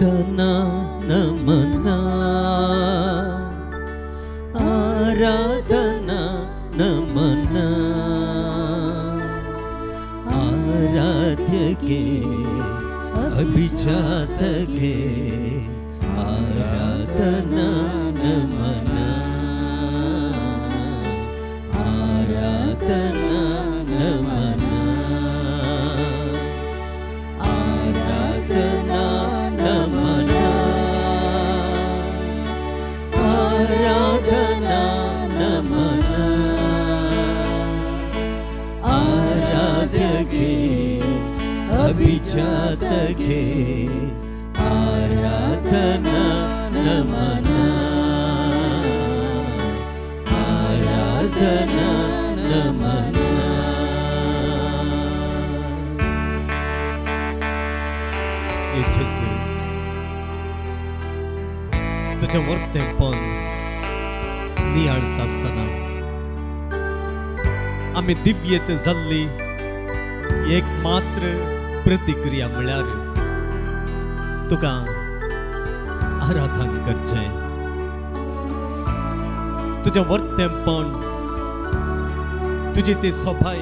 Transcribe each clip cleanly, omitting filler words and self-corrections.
आराधना नमना, आराधना नमना, आराध्य के अभिजात के आराधना नमना, आराधना नमना, आराधना नमना, आराधना नमना, आराध्य के अभिजात के आराधना नमना, आराधना नमना। जेजू, तुझें वर्तेंपण नियाळटा आसतना आमी दिव्येत जाल्ली एक मात्र प्रतिक्रिया म्हळ्यार तुका आराधन करचें। तुजें वर्तेंपण, तुजी ती सोभाय,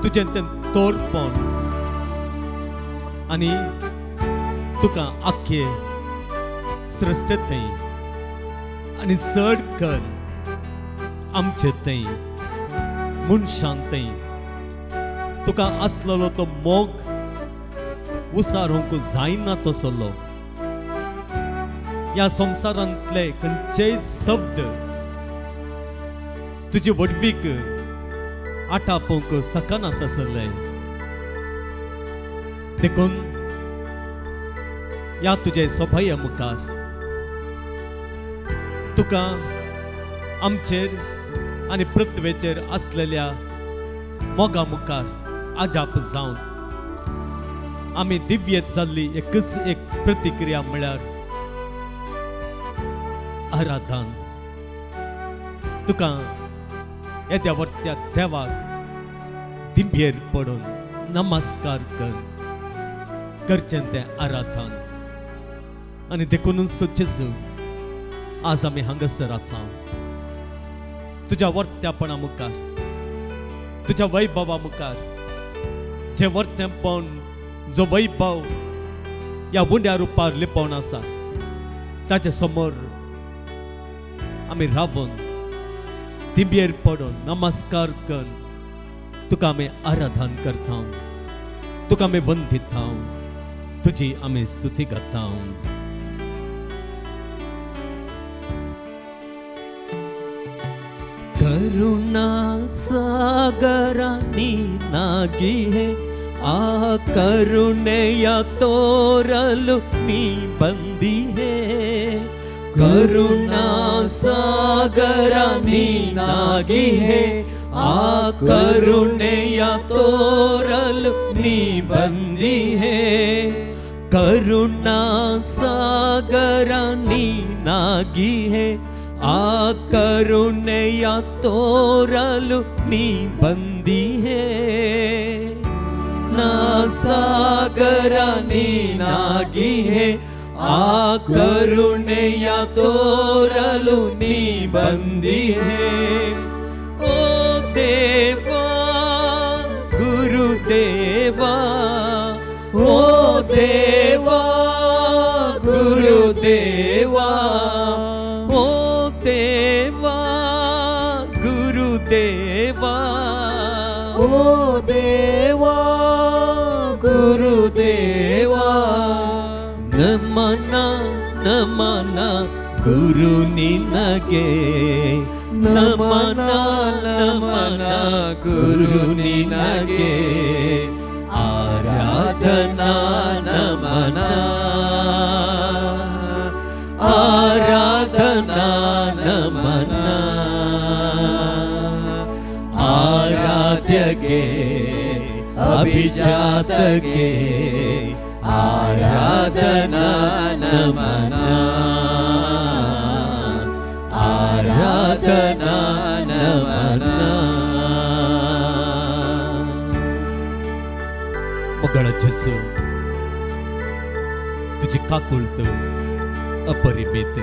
तुजें तें तोरपण आनी तुका आख्खे सृश्ट थंय आनी चड कर आमचे थंय मनशान थंय तुका आसलेलो तो मोग उसारूंक जायना तसलो। ह्या संवसारांतले खंयचेय शब्द तुजी व्हडवीक आटापूंक शकना तसले। देखून ह्या तुजे सभये मुखार तुका आमचेर आनी पृथ्वेचेर आसलेल्या मोगा मुखार आजाप जावन आमी दिव्येत जाल्ली एकच एक प्रतिक्रिया म्हळ्यार आराधन। तुका येद्या वर्त्या देवाक दिंबेर पडून नमस्कार कर करचें तें आराधन। आनी देखूनच जेजू आज आमी हांगासर आसा तुज्या वर्त्यापणा मुखार, तुज्या वैभवा मुखार, जें वर्तेंपण जो वैभव ह्या उंड्या रुपार लिपोवन आसा ताचे समोर आमी रावून दिंबेर पडून नमस्कार कर तुका आमी आराधन करता, तुका आमी वंदिता, तुजी आमी स्तुती करता। करुणा सागरा ನೀನಾಗಿಹೆ, ಆ ಕರುಣೆಯ ತೋರಲು ನೀ ಬಂದಿಹೆ. ಕರುಣಾ ಸಾಗರ ನೀನಾಗಿಹೆ, ಆ ಕರುಣೆಯ ತೋರಲು ನೀ ಬಂದಿಹೆ. ಕರುಣಾ ಸಾಗರ ನೀನಾಗಿಹೆ, ಆ ಕರುಣೆಯ ತೋರಲು ನೀ ಬಂದಿಹೆ. ನಾ ಸಾಗರ ನೀನಾಗಿಹೆ, ಆ ಕರುಣೆಯ ತೋರಲು ನೀ ಬಂದಿಹೆ. ಓ ದೇವಾ ಗುರುದೇವಾ, ಓ ದೇವಾ ಗುರುದೇವಾ, ಓ ದೇವಾ ಗುರುದೇವಾ, ಓ ದೇವಾ ಗುರುದೇವಾ. ನಮನ ನಮನ ಗುರು ನಿನಗೆ, ನಮನ ನಮನ ಗುರು ನಿನಗೆ, ಆರಾಧನಾ ನಮನ, ಆರಾಧನಾ ನಮನ, ಆರಾಧ್ಯಗೆ ಅಭಿಜಾತಗೆ ಆರಾಧನಾ ನಮನ, ಆರಾಧನಾ ನಮನ. ಮಗಳ ಜೇಸು, तुजी काकुळट अपरिमित.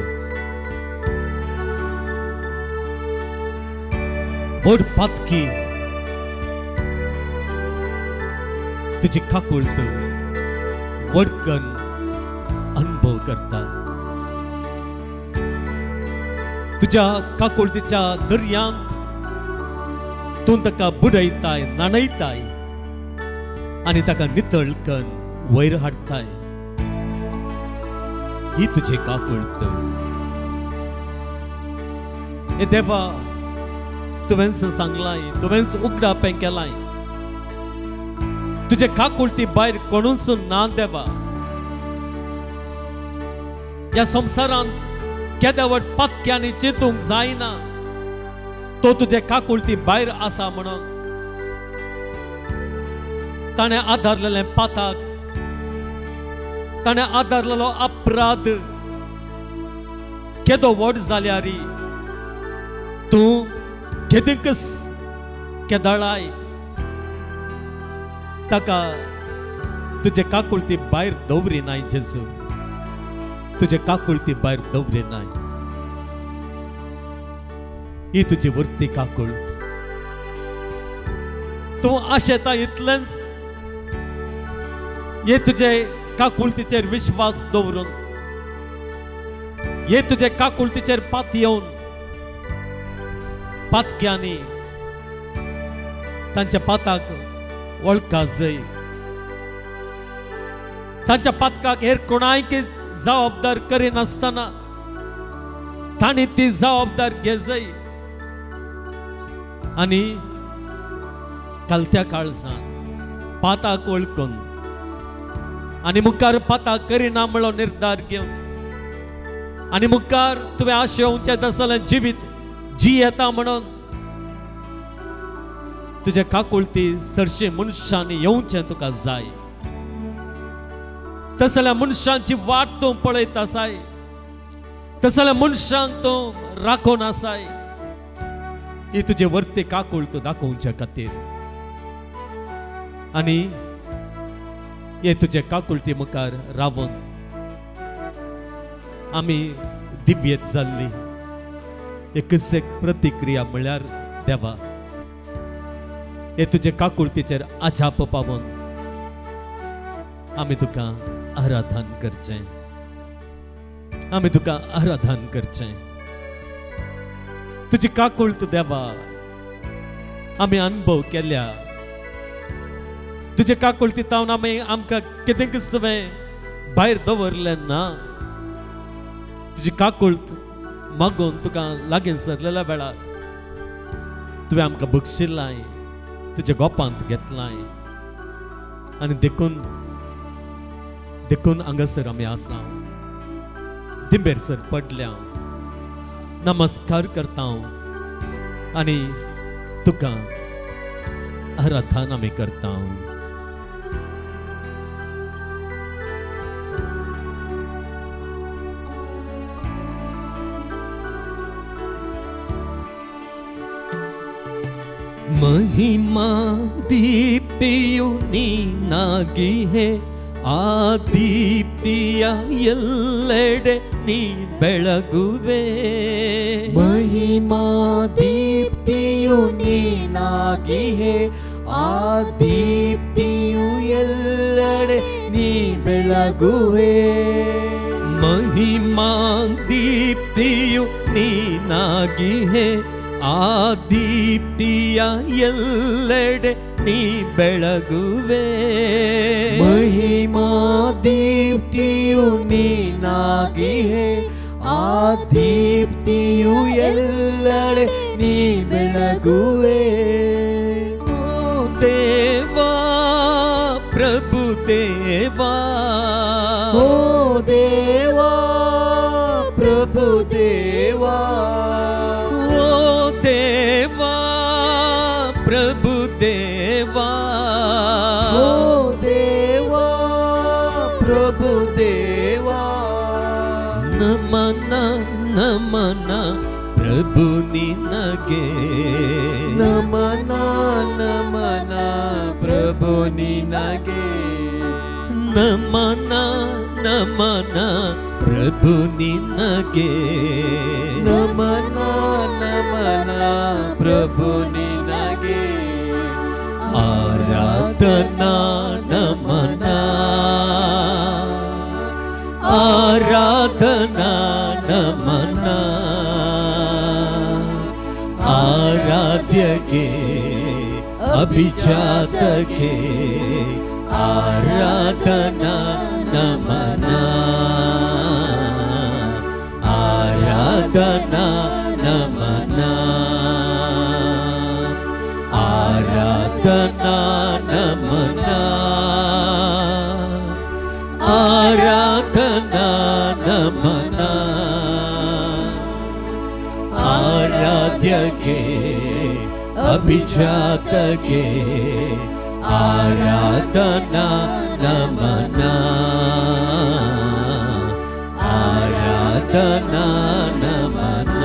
व्हड पातकी तुजी काकुळट वडकन अनुभव करता. तुज्या काकुळटीच्या दर्यांत तूं ताका बुडयताय, न्हाणयताय आनी ताका नितळ करून वयर हाडटाय. ही तुजी काकुळट. हे देवा, तुवेंच सांगलाय, तुवेंच उगडापें केलाय, तुजे काकुळटी भायर कोणूच ना देवा. ह्या संवसारांत केद्या व्हड पातक्यांनी चिंतूंक जायना तो तुजे काकुळटी भायर आसा म्हणून. ताणें आदारलेलें पाताक, ताणें आदारलेलो अपराध केदो व्हड जाल्यार तूं केदिंकच केदळाय ताका तुजे काकुळटी भायर दवरिनाय जेजू, तुजे काकुळटी भायर दवरिनाय. ही तुजी वरती काकुळट. तूं आशेता इतलेंच हे तुजे काकुळटीचेर विश्वास दवरून, हे तुजे काकुळटीचेर पातयेवन पातक्यांनी तांच्या पाताक वळखा जाय, तांच्या पातकाक हेर कोणायक जबाबदार करिनासतना तांणी ती जबाबदार घेजय आनी कालत्या काळजान पाताक वळखून आनी मुखार पाताक करिना म्हणलो निर्धार घेवन आनी मुखार तुवें आशेवचें तसलें जिवीत जियेता म्हणून तुजे काकुळटी सरशी मनशांनी येवचें तुका जाय. तसल्या मनशांची वाट तूं पळयत आसाय, तसल्या मनशांक तूं राखून आसाय. ही तुजे वरती काकुळट दाखोवच्या खातीर आनी हे तुजे काकुळटी मुखार रावून आमी दिव्येत जाल्ली एकच एक प्रतिक्रिया म्हळ्यार देवा, हे तुजे काकुळटीचेर अजाप पावून आमी तुका आराधन करचें, आमी तुका आराधन करचें. तुजी काकुळट देवा आमी अनुभव केल्या. तुजे काकुळटी तावन आमी आमकां कितेंकच तुवें भायर दवरलें ना. तुजी काकुळट मागून तुका लागीं सरलेल्या वेळार तुवें आमकां बक्षिल्लाय, तुज्या गोपांत घेतलाय आनी देखून देखून हांगासर आमी आसा, दिंबेर सर पडल्या, नमस्कार करता आनी तुका आराधन आमी करता. महिमा दीप्तिಯು ನೀನಾಗಿಹೆ, ಆ ದೀಪ್ತಿಯ ಎಲ್ಲೆಡೆ ನೀ ಬೆಳಗುವೆ. ಮಹಿಮಾ ದೀಪ್ತಿಯು ನೀನಾಗಿಹೆ, ಆ ದೀಪ್ತಿಯು ಎಲ್ಲೆಡೆ ನೀ ಬೆಳಗುವೆ. ಮಹಿಮಾ ದೀಪ್ತಿಯು ನೀನಾಗಿಹೆ, ಆ ದೀಪ್ತಿಯ ಎಲ್ಲೆಡೆ ನೀ ಬೆಳಗುವೆ. ಮಹಿಮಾ ದೀಪ್ತಿಯು ನೀನಾಗಿಹೆ, ಆ ದೀಪ್ತಿಯು ಎಲ್ಲೆಡೆ ನೀ ಬೆಳಗುವೆ. ಓ ದೇವಾ ಪ್ರಭು ದೇವಾ, ಓ ದೇವಾ ಪ್ರಭು ದೇವಾ, ಓ ದೇವಾ ಪ್ರಭು ದೇವಾ, ಓ ದೇವಾ ಪ್ರಭು ದೇವಾ. ನಮನ ನಮನ ಪ್ರಭು ನಿನಗೆ, ನಮನ ನಮನ ಪ್ರಭು ನಿನಗೆ, ನಮನ ನಮನ ಪ್ರಭು ನಿನಗೆ, ನಮನ ನಮನ ಪ್ರಭು ನಿನಗೆ, ಆರಾಧನಾ ನಮನ, ಆರಾಧನಾ ನಮನ, ಆರಾಧ್ಯಗೆ ಅಭಿಜಾತಗೆ ಆರಾಧನಾ ನಮನ, ಆರಾಧನಾ ನಮನ, ಆರಾಧನಾ ನಮನ, ಆರಾಧನಾ ನಮನ, ಆರಾಧ್ಯಗೆ ಅಭಿಜಾತಗೆ ಆರಾಧನಾ ನಮನ, ಆರಾಧನಾ ನಮನ.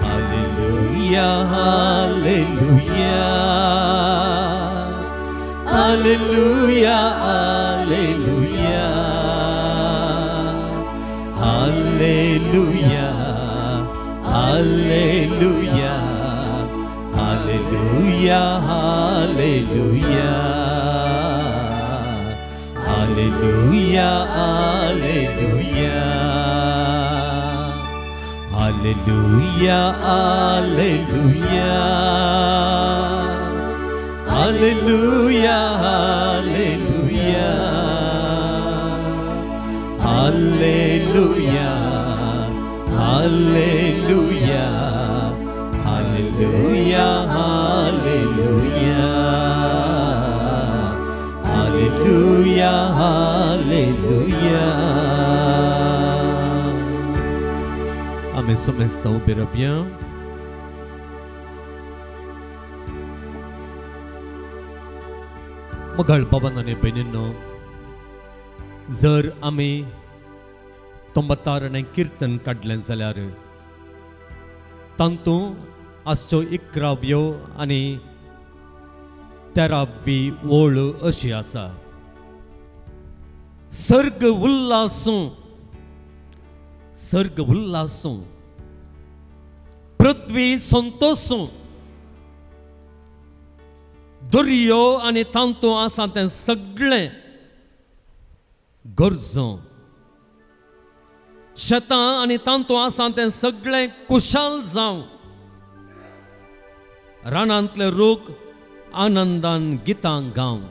Hallelujah, hallelujah, hallelujah, hallelujah, hallelujah, hallelujah, hallelujah, hallelujah, hallelujah, hallelujah, hallelujah, hallelujah, hallelujah, hallelujah, hallelujah, hallelujah, hallelujah, hallelujah, hallelujah. आमी समेस्तां उबे रावया. मगाळ बाबान आनी भयणींनो, जर आमी तोंबतारणें किर्तन काडलें जाल्यार तातूंत आसच्यो 11व्यो आनी 13वी ओळ अशी आसा. सर्ग उल्लासूं, सर्ग उल्लासूं, पृथ्वी संतोसूं, दर्यो आनी तातूंत आसा तें सगळें गरजो, शेतां आनी तातूंत आसा तें सगळें कुशाल जावं, रानांतले रूख आनंदान गितां गावं.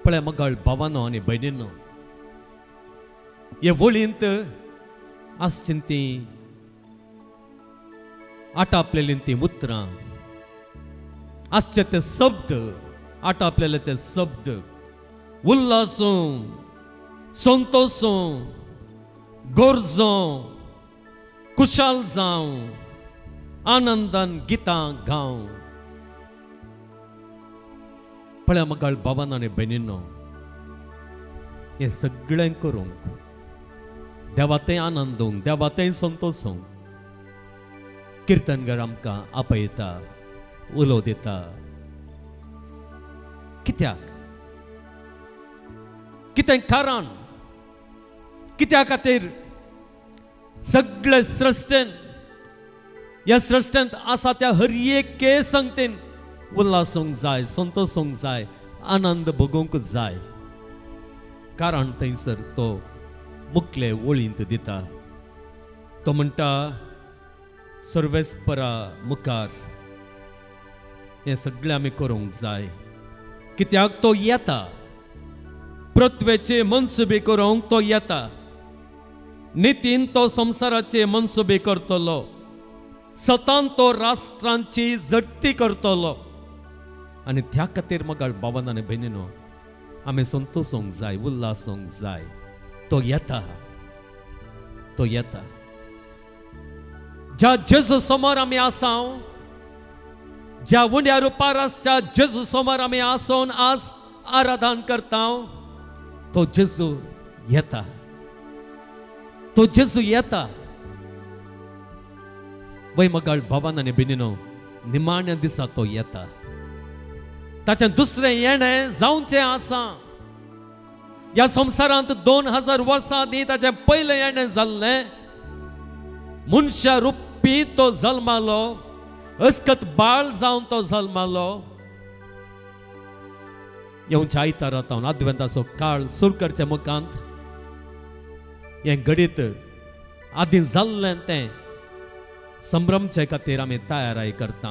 पळय मगाळ भावानो आनी भयणीनो, हे वळींत आसचीं तीं आटापलेलीं तीं उतरां, आसचे ते शब्द, आटापलेले ते शब्द, उल्लासूं, संतोसूं, गरजो, कुशाल जावं, आनंदान गितां गावं. पळय मगाळ बाबान आनी भयणीनो, हें सगळें करूंक देवा थंय आनंदूंक, देवा थंय संतोसूंक किर्तनगर आमकां आपयता, उलो दिता. कित्याक? कितें कारण? कित्या खातीर सगळे सृश्टेन, ह्या सृश्टेंत आसा त्या हर एके संगतीन उल्लासूंक जाय, संतोसूंक जाय, आनंद भोगूंक जाय. कारण थंयसर तो मुखले ओळींत दिता. तो म्हणटा, सर्वेस्परा मुखार हें सगळें आमी करूंक जाय. कित्याक तो येता, पृथ्वेचे मनसुबे करूंक तो येता, नितीन तो संवसाराचे मनसुबे करतलो, सतान तो राष्ट्रांची झडती करतलो. आनी त्या खातीर मगाळ बाबान आनी भयणीनो, आमी संतोसूंक जाय, उल्लासूंक जाय. तो येता, तो येता. ज्या जेजू समोर आमी आसा, ज्या उंड्या रुपार आसच्या जेजू समोर आमी आसून आज आराधन करता, तो जेजू येता, तो जेजू येता. वय मगाळ भावान आनी भयणीनो, निमाण्या दिसा तो येता. ताचें दुसरें येणें जावचें आसा. ह्या संवसारांत 2000 वर्सां आदीं ताचें पयलें येणें जाल्लें. मनशा रुपी तो जल्मालो, अस्कत बाळ जावन तो जल्मालो. येवच्या आयतारा तावन आदवेंताचो काळ सुरू करचे मुखांत हें घडीत आदीं जाल्लें तें संभ्रमचे खातीर आमी तयाराय करता.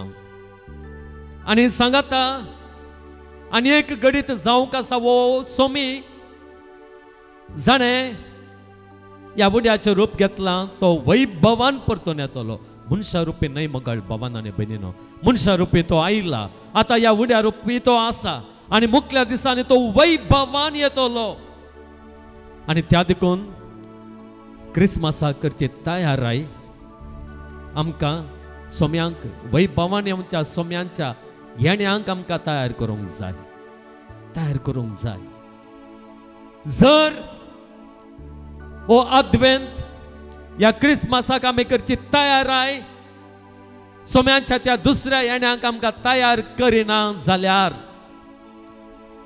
आनी सांगाता आनी एक घडीत जावंक आसा वो सोमी जाणें ह्या उड्याचें रूप घेतलां तो वैभवान परतून येतलो. मनशा रुपी न्हय मगळ भवान आनी भयणीनो, मनशा रुपी तो आयला, आतां ह्या उड्या रुपी तो आसा आनी मुखल्या दिसांनी तो वैभवान येतलो. आनी त्या देखून क्रिसमसाक करची तयाराय आमकां सोम्यांक वैभवान येवच्या सोम्यांच्या येण्यांक आमकां तयार करूंक जाय, तयार करूंक जाय. जर हो आदवेंत ह्या क्रिसमसाक आमी करची तयाराय सोम्यांच्या त्या दुसऱ्या येण्यांक आमकां तयार करिना जाल्यार,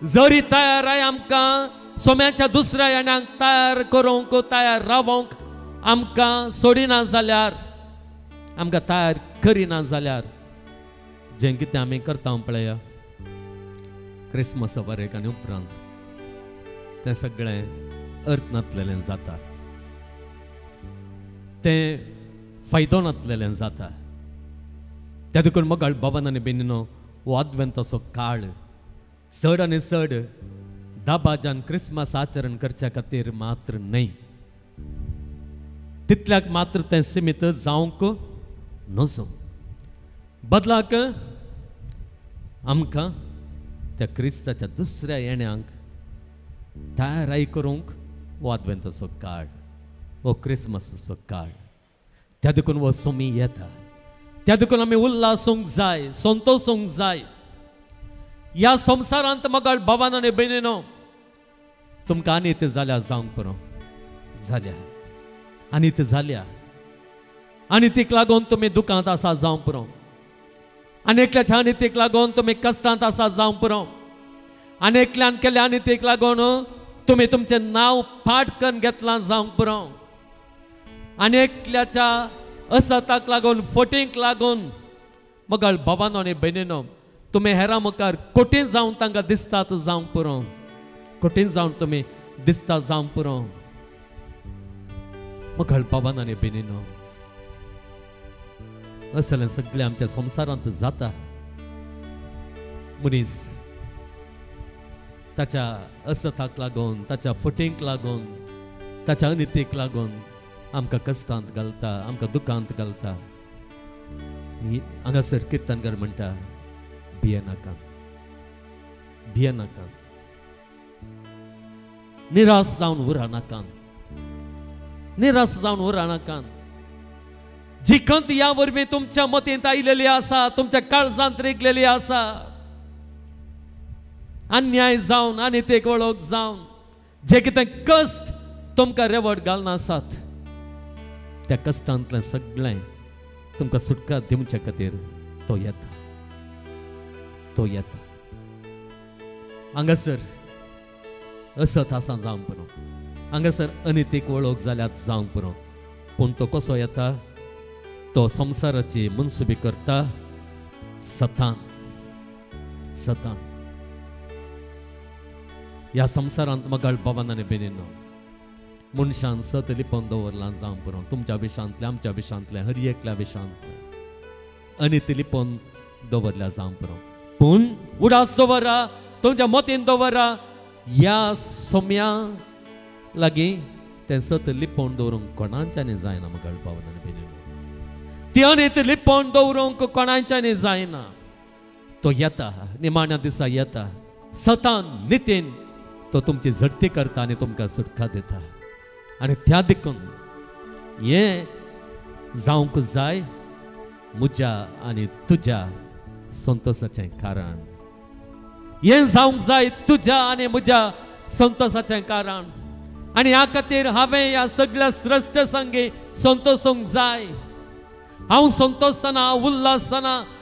जरी तयाराय आमकां सोम्याच्या दुसऱ्या येण्यांक तयार करूंक तयार रावंक आमकां सोडिना जाल्यार, आमकां तयार करिना जाल्यार जें कितें आमी करता पळया क्रिसमसा वरेक आनी उपरांत तें सगळें अर्थ नातलेलें जाता, तें फायदो नातलेलें जाता. त्या देखून मगळ बाबान आनी बेनीनो हो आदवेंताचो काळ चड आनी चड दाबाजान क्रिसमस आचरण करच्या खातीर मात्र न्हय, तितल्याक मात्र तें सिमीत जावंक नजो. बदलाक आमकां त्या क्रिस्ताच्या दुसऱ्या येण्यांक तयाराय करूंक हो आदवेंताचो काळ, हो क्रिसमसाचो काळ. त्या देखून हो सोमी येता, त्या देखून आमी उल्हासूंक जाय, संतोसूंक जाय. ह्या संवसारांत मगळ भावान आनी भयणीनो तुमकां आनी ते जाल्या जावंक पुरो जाल्या, आनी ते जाल्या आनी तीक लागून तुमी दुकांत आसा जावंक पुरो, आनी एकल्याच्या आनी तीक लागून तुमी कश्टांत आसा जावंक पुरो, आनी एकल्यान केल्या आनी तीक लागून तुमी तुमचें नांव पाठ करून घेतलां जावंक पुरो, आनी एकल्याच्या असताक लागून फटींक लागून मगळ भावानो आनी भयणीनो तुमी हेरां मुखार कठीण जावन तांकां दिसतात जावंक पुरो, कठीण जावन तुमी दिसता जावंक पुरो. मगळ बाबान आनी भयणीनो असलें सगळें आमच्या संवसारांत जाता. मनीस ताच्या असताक लागून, ताच्या फटींक लागून, ताच्या अनितीक लागून आमकां कश्टांत घालता, आमकां दुखांत घालता. हांगासर किर्तनकार म्हणटा, भियेनाका, भियेनाका, निराश जावन उरनाका, निराश जावन उरनाका. जी खंत ह्या वरवीं तुमच्या मतींत आयिल्ली आसा, तुमच्या काळजांत रिगलेली आसा, अन्याय जावन आनी ते वळख जावन जे कितें कश्ट तुमकां रेवट घालना आसात त्या कश्टांतलें सगळें तुमकां सुटका दिवचे खातीर तो येता, तो येता. हांगासर असत आसा जावंक पुरो, हांगासर अनितीक वळख जाल्यार जावंक पुरो, पूण तो कसो येता? तो संवसाराची मनसुबी करता सतान, सतान. ह्या संवसारांत मगळ बाबान आनी भयणीनो मनशान सत लिपोवन दवरलां जावंक पुरो, तुमच्या विशांतलें, आमच्या विशांतलें, हर एकल्या विशांतलें अनिती लिपोवन दवरल्या जावंक पुरो. पूण उडास दवरा, तुमच्या मतीन दवरा, ह्या सोम्या लागीं तें सत लिपोवन दवरूंक कोणाच्यानी जायना. मगळ बाबान आनी भयणीनो ती अनित लिपोवन दवरूंक कोणाच्यानी जायना. तो येता, निमाण्या दिसा येता, सतान नितीन तो तुमची झडती करता आनी तुमकां सुटका दिता. आनी त्या देखून हें जावंक जाय म्हज्या आनी तुज्या संतोषाचें कारण, हें जावंक जाय तुज्या आनी म्हज्या संतोषाचें कारण. आनी ह्या खातीर हांवें ह्या सगळ्या श्रेश्ठ संगी संतोषूंक जाय. हांव संतोषतना, उल्हासतना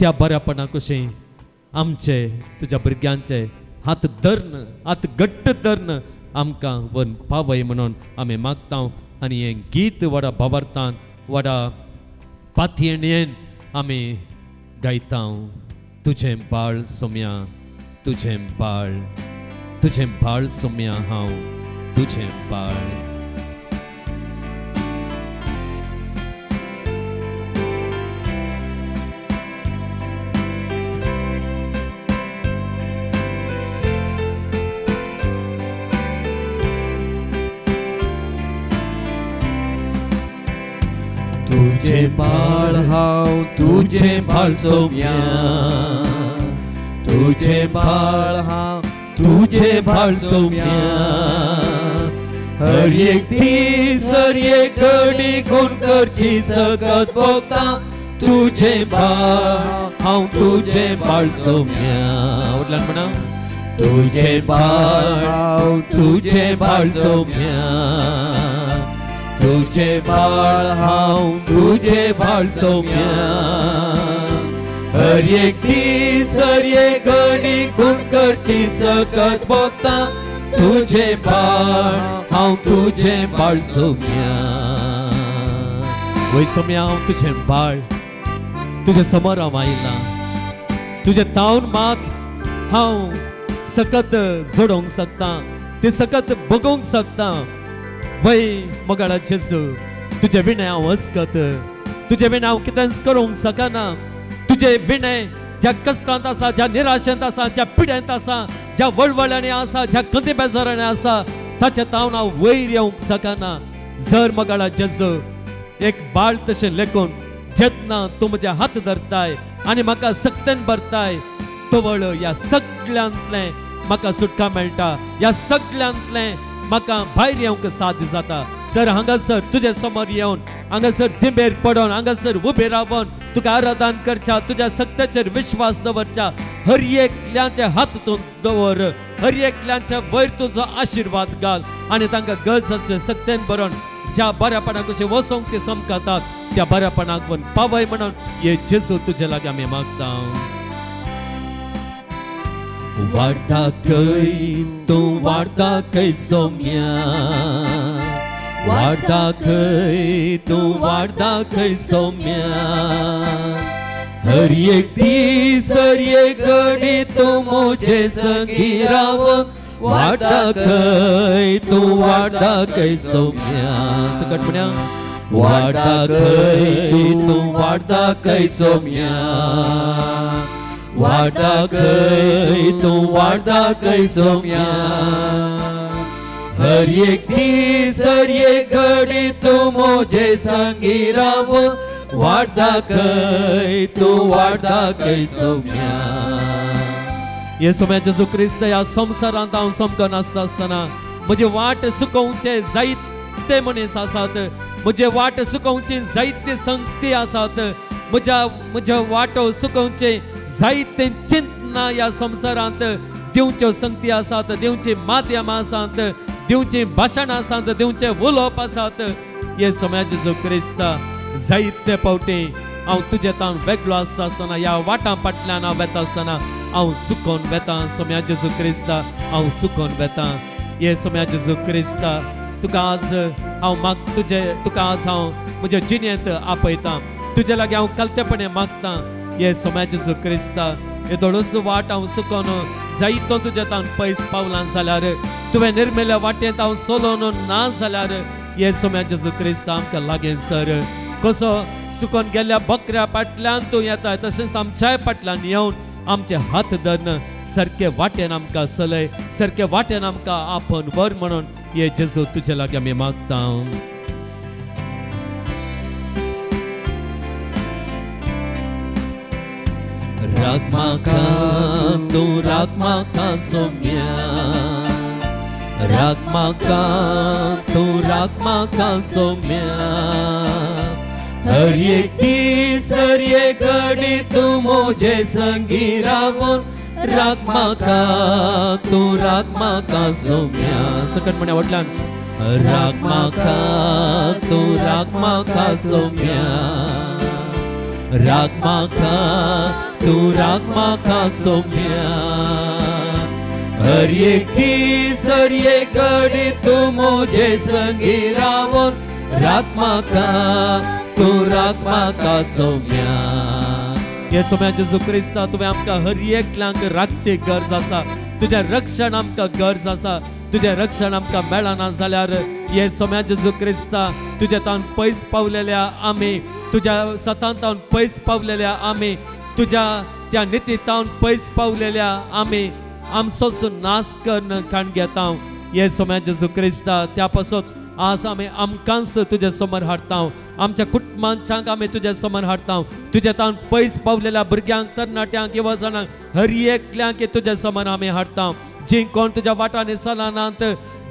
त्या बऱ्यापणा कशें आमचे तुज्या भुरग्यांचे हात धरून हात घट्ट धरून आमकां वन पावय म्हणून आमी मागता. आनी हें गीत व्हडा भावार्थान व्हडा पातयेन आमी गायता. तुजें बाळ सोम्या तुजें बाळ तुजें बाळ सोम्या हांव तुजें बाळ. तुझे बाळ हांव तुझे बाळ सोम्या तुझे बाळ हांव तुझे बाळ सोम्या. हर एक दीस हर एक घडी गुण करची सकत भोगता तुझे बाळ हांव तुझे बाळ सोम्या. व्हडल्यान म्हणा तुझे बाळ हांव तुझे बाळ सोम्या तुझे बाळ हांव तुझे बाळ सोम्या. हर एक दीस हर एक घडी गुण करची सकत भोगता तुझे बाळ हांव तुझे बाळ सोम्या. वय सोम्या हांव तुझें बाळ तुजे समोर हांव आयलां तुजें तावन मात हांव सकत जोडोवंक शकता तें सकत बगोवंक शकता. वय मोगाळा जेजू तुजे विणें हांव हसकत तुजे विणें हांव कितेंच करूंक शकना. तुजे विणें ज्या कश्टांत आसा ज्या निराशेंत आसा ज्या पिड्यांत आसा ज्या वळवळ्यांनी आसा ज्या खंती बेजारांनी आसा ताचे तावन हांव वयर येवंक शकना. जर मोगाळा जेजू एक बाळ तशें लेखून जेन्ना तूं म्हजे हात धरताय आनी म्हाका सक्तेन भरताय तवळ ह्या सगळ्यांतलें म्हाका सुटका मेळटा ह्या सगळ्यांतलें म्हाका भायर येवंक साध्य जाता. तर हांगासर तुजे समोर येवन हांगासर दिंबेर पडोन हांगासर उबे रावन तुका आराधन करच्या तुज्या सक्तेचेर विश्वास दवरच्या. हर एकल्याचे हात तूं दवर हर एकल्याच्या वयर तुजो आशिर्वाद घाल आनी तांकां गरज अशें सक्तेन भरोन ज्या बऱ्यापणाक कशें वचोंक ते समकातात त्या बऱ्यापणाक वन पावय म्हणून हे जेजू तुजे लागीं आमी मागता. वाडता खंय तूं वाडता खंय सोम्या वाडता खंय तूं वाडता खंय सोम्या. हर एक दीस हर एक घडी तूं म्हजे संगी राव वाडता खंय तूं वाडता खंय सोम्या. सकट म्हणया वाडता खंय तूं वाडता खंय सोम्या वाडता खंय तूं वाडता खंय सोम्या. हर एक दीस हर एक घडी तूं म्हजे संगी राव वाडता खंय तूं वाडता खंय सोम्या. हे सोम्या जेजू क्रिस्त ह्या संवसारांत हांव समकन आसता आसतना म्हजी वाट सुकोवचे जायते मनीस आसात म्हजे वाट सुकोवची जायते संगती आसात म्हज्या म्हज्या वाटो सुकोवचे जायते चिंतना ह्या संवसारांत दिवच्यो संगती आसात दिवची माध्यमां आसात दिवची भाशणां आसात दिवचें उलोवप आसात. हे सोम्या जेजू क्रिस्ता जायते फावटी हांव तुजे तावन वेगळो आसता आसतना ह्या वाटां फाटल्यान हांव वेता आसतना हांव सुकोन वेता. सोम्या जेजू क्रिस्ता हांव सुकोन वेता. हे सोम्या जेजू क्रिस्ता तुका आज हांव माग तुजे तुका आज हांव म्हज्या जिणेंत आपयता तुजे लागीं हांव कलतेपणे मागता. हे सोम्या जेजू क्रिस्ता हे थोडोसो वाट हांव सुकोन जायतो तुज्या तावन पयस पावलां जाल्यार तुवें निर्मिल्ल्या वाटेंत हांव चलोवन ना जाल्यार हे सोम्या जेजू क्रिस्ता आमकां लागीं सर. कसो सुकोन गेल्ल्या बकऱ्या फाटल्यान तूं येता तशेंच आमच्याय फाटल्यान येवन आमचे हात धरून सारके वाटेन आमकां चलय सारके वाटेन आमकां आपोवन व्हर म्हणून हे जेजू तुजे लागीं आमी मागता. राख म्हाका तूं राख म्हाका सोम्या राख म्हाका तूं राख म्हाका सोम्या. हर एक दीस हर एक घडी तूं म्हजे संगी रावून राख म्हाका तूं राख म्हाका सोम्या. सकट म्हण्या व्हडल्यान राख म्हाका तूं राख म्हाका सोम्या राग म्हाका तूं राग म्हाका सोम्या। हर एक दीस हर एक घडी तूं म्हजे संगी रावून राग म्हाका तूं राग म्हाका सोम्या। हे सोम्या जेजू क्रिस्ता तुवें आमकां हर एकल्यांक राखची गरज आसा, तुजें रक्षण आमकां गरज आसा। तुजें रक्षण आमकां मेळना जाल्यार हे सोम्या जेजू क्रिस्ता तुज्या तावन पयस पावलेल्या आमी, तुज्या सतान तावन पयस पावलेल्या आमी, तुज्या त्या निती तावन पयस पावलेल्या आमी आमचोच नाश करून खाण घेता। हे सोम्या जेजू क्रिस्ता त्या पासत आज आमी आमकांच तुजे समोर हाडटा, आमच्या कुटुंबांच्यांक आमी तुजे समोर हाडटा। तुज्या तावन पयस पावलेल्या भुरग्यांक, तरणाट्यांक, युवजणांक हर एकल्यांक तुजे समोर आमी हाडटा। जी कोण तुज्या वाटांनी चलनात,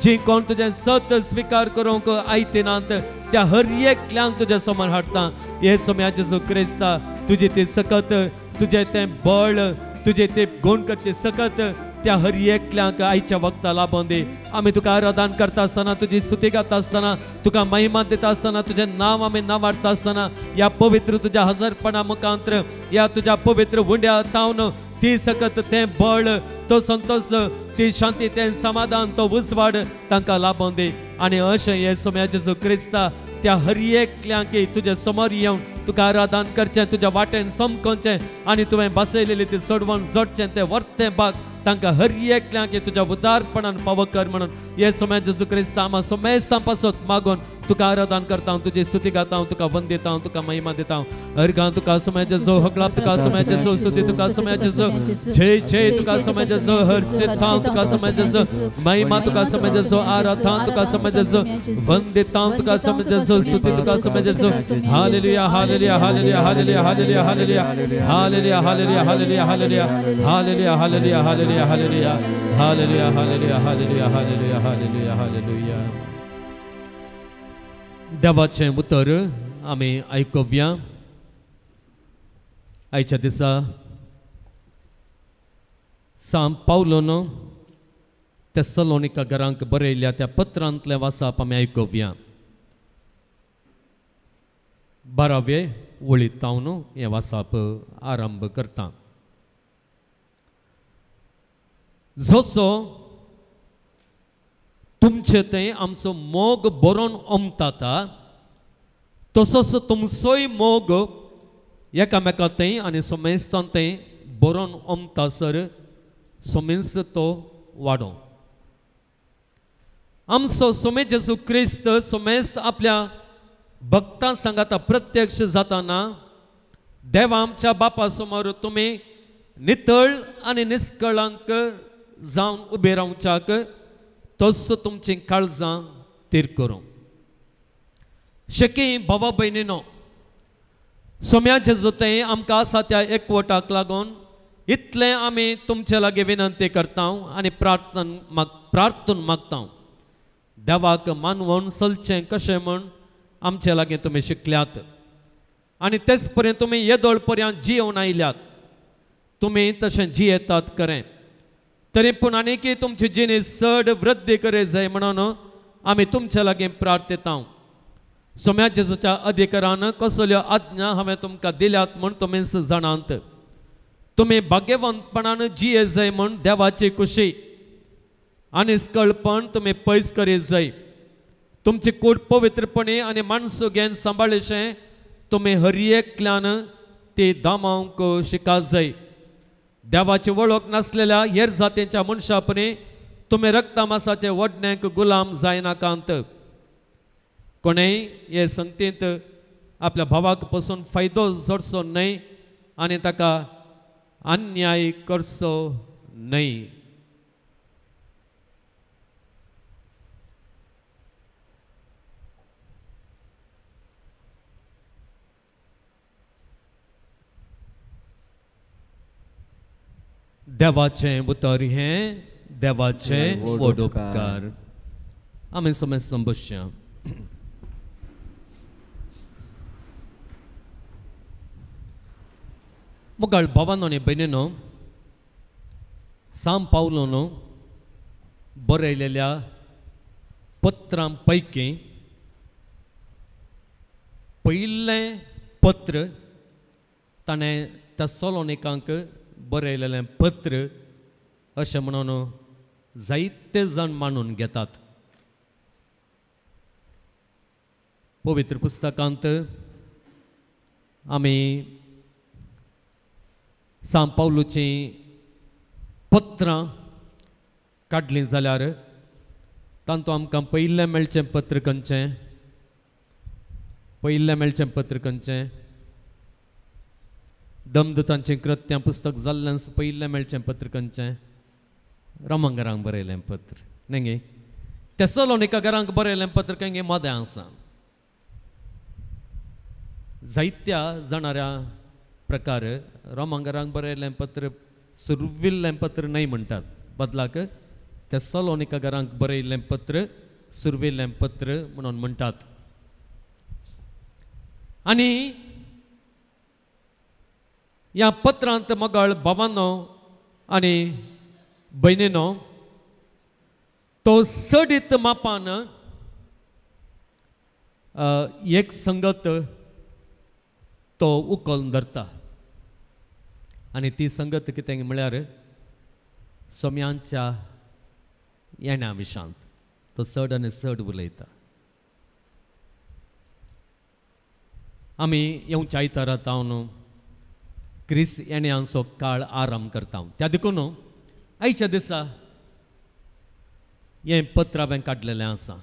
जी कोण तुजें सत स्विकार करूंक आयतिनात, त्या हर एकल्यांक तुज्या समोर हाडटा। हे सोम्या जेजू क्रिस्ता तुजी ती सकत, तुजें तें बळ, तुजें तें गुण करचें सकत त्या हर एकल्यांक आयच्या वखदा लाबोवन दी। आमी तुका आराधन करता आसतना, तुजी स्तुती गाता आसतना, तुका महिमा दिता आसतना, तुजें नांव आमी नांवाडता आसतना ह्या पवित्र तुज्या हजारपणा मुखांत्र, ह्या तुज्या पवित्र उंड्या तावन ती सकत, तें बळ, तो संतोश, ती शांती, तें समाधान, तो उजवाड तांकां लाबोवन दी। आनी अशें हे सोम्या जेजू क्रिस्ता त्या हर एकल्यांक तुजे समोर येवन तुका आराधन करचें, तुज्या वाटेन समकोवचें आनी तुवें बसयलेली ती सोडवण जोडचें, तें वर्तें भाग तांकां हर एकल्यांक तुज्या उदारपणान फावो कर म्हणून हे सोम्या जेजू क्रिस्ता आमा सोमेस्तां पासत मागून तुका आराधन करता, तुजी स्तुती गाता, तुका वंदिता, तुका महिमा दिता। अर्घां तुका सोम्या जेजू, हगलाप तुका सोम्या जेजू, स्तुती तुका सोम्या जेजू, जय जय तुका सोम्या जेजू, हर्षिता तुका सोम्या जेजू, महिमा तुका सोम्या जेजू, आराधन तुका सोम्या जेजू, वंदिता तुका सोम्या जेजू, स्तुती तुका सोम्या जेजू। Hallelujah hallelujah hallelujah hallelujah hallelujah hallelujah hallelujah hallelujah hallelujah hallelujah hallelujah hallelujah hallelujah hallelujah hallelujah hallelujah hallelujah hallelujah hallelujah. देवाचें उतर आमी आयकुया। आयच्या दिसा सांत पावलोन तेसलोनिका घरांक बरयल्या त्या पत्रांतलें वाचप आमी आयकुया। 12वे वळींत तावन हें वाचप आरंभ करता। जसो तुमचे थंय आमचो मोग बरोवन ओमता तसोच तुमचोय मोग एकामेका थंय आनी समेस्तान थंय बरोवन ओमतासर समेस्त तो वाडो। आमचो सोमे जेजू क्रिस्त समेस्त आपल्या भक्तां सांगाता प्रत्यक्ष जाताना देवा आमच्या बापा समोर तुमी नितळ आनी निस्कळांक जावन उबे रावच्याक तस तुमची काळजां तीर करूं। शकी भावा भयणीनो, सोम्याचे जोतें आमकां आसा त्या एकवटाक लागून इतलें आमी तुमचे लागीं विनंती करता आनी प्रार्थन मागता। देवाक मानवून चलचें कशें म्हूण आमचे लागीं तुमी शिकल्यात आनी तेच पर्यंत तुमी येदोळ पर्यंत जियोवन आयल्यात। तुमी तशें जियेतात खरें, तरी पूण आनीकी तुमची जिणी चड वृद्धी करे जाय म्हणून आमी तुमचे लागीं प्रार्थता। सोम्या जेजूच्या अधिकारान कसल्यो आज्ञा हांवें तुमकां दिल्यात म्हूण तुमीच जाणात। तुमी भाग्यवंतपणान जिये जाय म्हूण देवाची खुशी आनी स्कळपण तुमी पयस करीत जाय। तुमची कूड पवित्रपणे आनी मानसो घेवन सांबाळशें तुमी हर एकल्यान ती दामावंक शिकात जाय। देवाची वळख नासलेल्या हेर जातींच्या मनशापणी तुमी रक्तमासाचे वडण्याक गुलाम जायनाकांत। कोणेय हे संगतींत आपल्या भावाक पसून फायदो जोडचो न्हय आनी ताका अन्याय करचो न्हय। देवाचें उतर हें देवाचें व्हड उपकार। आमी समेस्त बसया। मुखार भावानो आनी भयणीनो, सांत पावलोन बरयलेल्या पत्रां पैकी पयलें पत्र ताणें तेसलोनिकांक बरयलेलें पत्र अशें म्हणून जायते जाण मानून घेतात. पवित्र पुस्तकांत आमी सांत पावलूचीं पत्रां काडलीं जाल्यार तांतूंत आमकां पयलें मेळचें पत्र खंयचें? पयलें मेळचें पत्र खंयचें? दमदूतांचें कृत्यां पुस्तक जाल्ल्यान पयलें मेळचें पत्र खंयचें? रोमनघरांक बरयलें पत्र न्ही गे? तेसलोनिका घरांक बरयलें पत्र खंय मदें आसा. जायत्या जाणाऱ्या प्रकार रोमनघरांक बरयलें पत्र सुरविल्लें पत्र न्हय म्हणटात, बदलाक तेसलोनिका घरांक बरयल्लें पत्र सुरविल्लें पत्र म्हणून म्हणटात. आनी ह्या पत्रांत मगळ भावानो आनी भयणीनो तो सडीत मापान एक संगत तो उखलून धरता. आनी ती संगत कितें म्हळ्यार सोम्यांच्या येण्या विशांत तो चड आनी चड उलयता. आमी येवच्या आयतारा तावन क्रिस्त येण्यांचो काळ आराम करता. त्या देखून आयच्या दिसा हें पत्र हांवें काडलेलें आसा,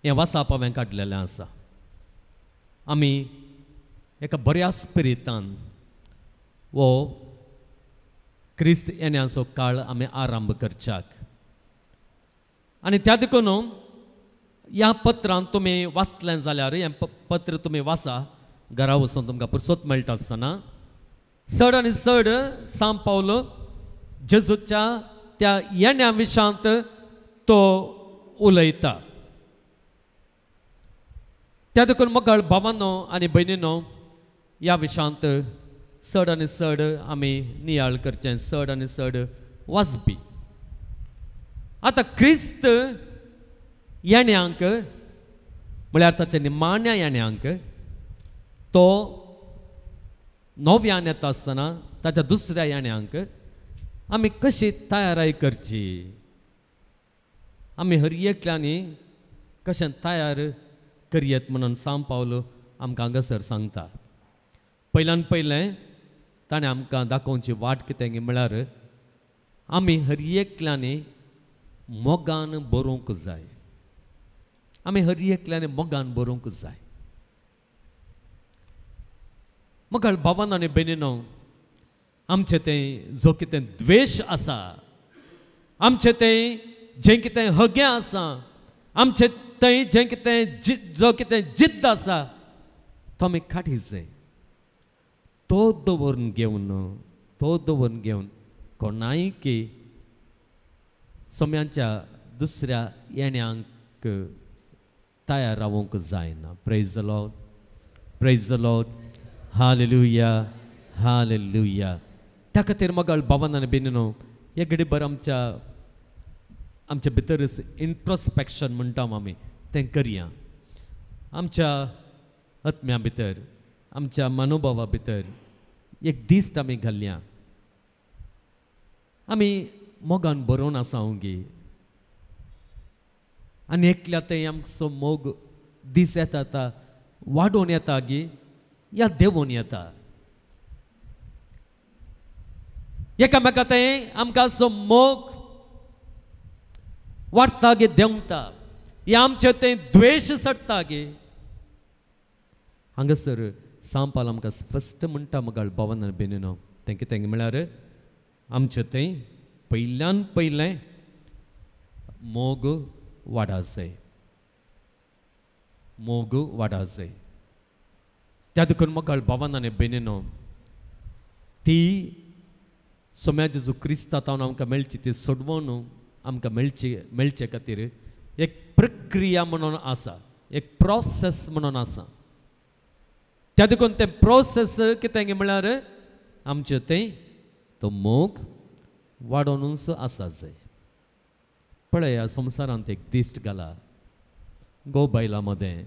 हें वासाप हांवें काडलेलें आसा. आमी एका बऱ्या स्पिरितान वो क्रिस्त येण्याचो काळ आमी आरंभ करच्याक. आनी त्या देखून ह्या पत्रांत तुमी वाचलें जाल्यार, हें पत्र तुमी वाचा घरा वचून तुमकां पुरसोत मेळटा आसतना चड आनी चड सांत पावल जेजूच्या त्या येण्या विशांत तो उलयता. त्या देखून मगळ भावानो आनी भयणीनो ह्या विशांत चड आनी चड आमी नियाळ करचें, चड आनी चड वाचपी. आतां क्रिस्त येण्यांक म्हळ्यार ताच्या निमाण्या येण्यांक तो नव्यान येता आसतना ताच्या दुसऱ्या येण्यांक आमी कशी तयाराय करची, आमी हर एकल्यांनी कशें तयार करयेत म्हणून सांत पावल आमकां हांगासर सांगता. पयल्यान पयलें ताणें आमकां दाखोवची वाट कितें म्हळ्यार आमी हर एकल्यांनी मोगान बरोवंक जाय. आमी हर एकल्यांनी मोगान बरोवंक जाय. मगळ भावान आनी भयणीनो आमचें तें जो कितें द्वेश आसा, आमचें तें जें कितें हगें आसा, आमचें थंय जें कितें जो कितें जिद्द आसा तो आमी काडी जाय. तो दवरून घेवन, तो दवरून घेवन कोणायकी सोम्यांच्या दुसऱ्या येण्यांक तयार रावूंक जायना. Praise the Lord, praise the Lord, hallelujah, hallelujah. त्या खातीर मगळ भावान आनी भयणीनो हे घडीभर आमच्या आमच्या भितर इंट्रोस्पेक्शन म्हणटा आमी तें करया. आमच्या आत्म्या भितर, आमच्या मनोभावा भितर एक दिश्ट आमी घालया. आमी मोगान बरोवन आसा गी आनी एकल्या थंय आमचो मोग दीस येता आतां वाडोवन येता गी या देंवोन येता. एकामेका थंय आमकां असो मोग वाडटा गे देंवता, या आमचे थंय द्वेश चडटा गे. हांगासर सांत पावल आमकां स्पश्ट म्हणटा मगळ भावान आनी भयणीनो तें कितें म्हळ्यार आमचें थंय पयल्यान पयलें मोग वाडा जाय, मोग वाडा जाय. त्या देखून मगळ भावान आनी भयणीनो ती सोम्या जेजू क्रिस्ता तावन आमकां मेळची ती सोडवून आमकां मेळची मेळचे खातीर एक प्रक्रिया म्हणून आसा, एक प्रोसेस म्हणून आसा. त्या देखून तें प्रोसेस कितें म्हळ्यार आमचें तें तो मोग वाडोवनूच आसा जाय. पळया संवसारांत एक दिश्ट घाला, गो बायलां मदें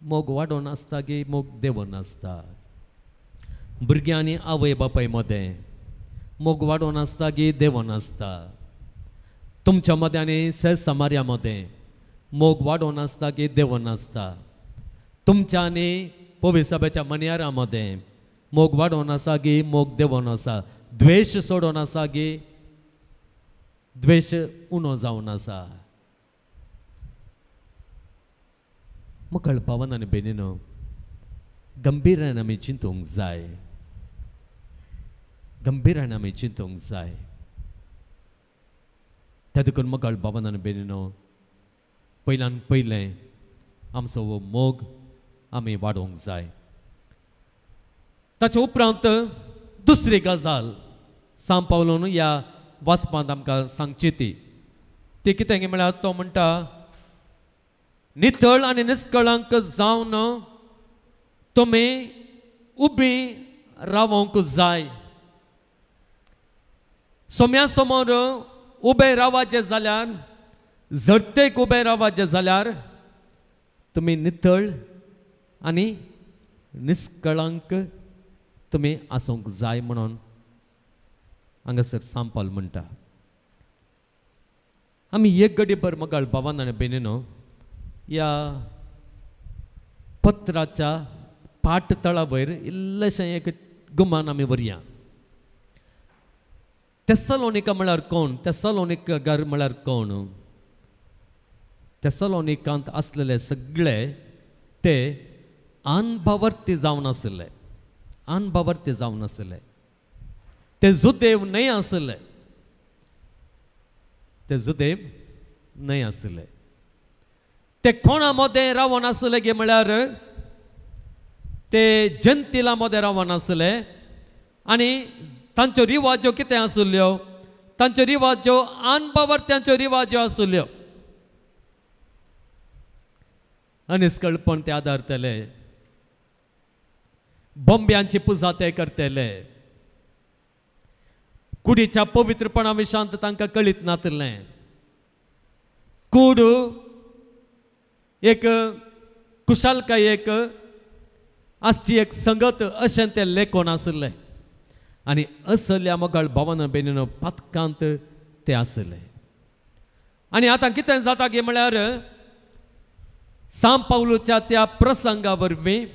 मोग वाडोवन आसता की मोग देंवोन आसता. भुरग्यां आनी आवय बापाय मदें मोग वाडोवन आसता गी देंवोन आसता? तुमच्या मदें आनी सेज समार्या मदें मोग वाडोवन आसता गी देंवोन आसता? तुमच्या आनी पवित्र मन्यारा मदें मोग वाडोवन आसा गी मोग देंवोन आसा? द्वेश सोडोवन आसा गी द्वेश उणो जावन आसा? मकळ भावन आनी भयणीनो, गंभीरान आमी चिंतूंक जाय, गंभीरान आमी चिंतूंक जाय. त्या देखून मकळ भावन आनी भयणीनो, पयल्यान पयलें आमचो हो मोग आमी वाडोवंक जाय. ताचे उपरांत दुसरी गजाल सांव पावलोन ह्या वाचपांत आमकां सांगची ती ती कितें म्हळ्यार तो म्हणटा, नितळ आनी निस्कळंक जावन तुमी उबी रावंक जाय. सोम्या समोर उबें रावाचें जाल्यार, झडतेक उबें रावाचें जाल्यार तुमी नितळ आनी निस्कळंक तुमी आसूंक जाय म्हणून हांगासर सांव पावल म्हणटा. आमी एक गडीभर मगाळ भावान आनी भयणीनो ह्या पत्राच्या पाट तळा वयर इल्लेशें एक गुमान आमी व्हरया. तेसलोनिका म्हळ्यार कोण? तेसलोनिका म्हळ्यार कोण? तेसलोनिकांत आसलेले सगळे ते अनभावर्ती जावन आशिल्ले, अनभावर्ती जावन आशिल्ले. ते जुदेव न्हय आशिल्ले, ते जुदेव न्हय आशिल्ले. ते कोणा मदें रावन आशिल्ले गे म्हळ्यार ते जनतिला मदें रावन आशिल्ले. आनी तांच्यो रिवाज्यो कितें आशिल्ल्यो? तांच्यो रिवाज्यो अनभावर्त्यांच्यो रिवाज्यो आशिल्ल्यो. अनिस्कळपण ते आदारतले, बोंब्यांची पुजा ते करतले, कुडीच्या पवित्रपणा विशांत तांकां कळीत नातलें. कूड एक कुशालकाय एक आसची एक संगत अशें ते लेखून आशिल्लें. आनी असल्या मगाळ भावान भयणीनो पातकांत ते आशिल्ले. आनी आतां कितें जाता गे म्हळ्यार सांव पावलूच्या त्या प्रसंगा वरवीं,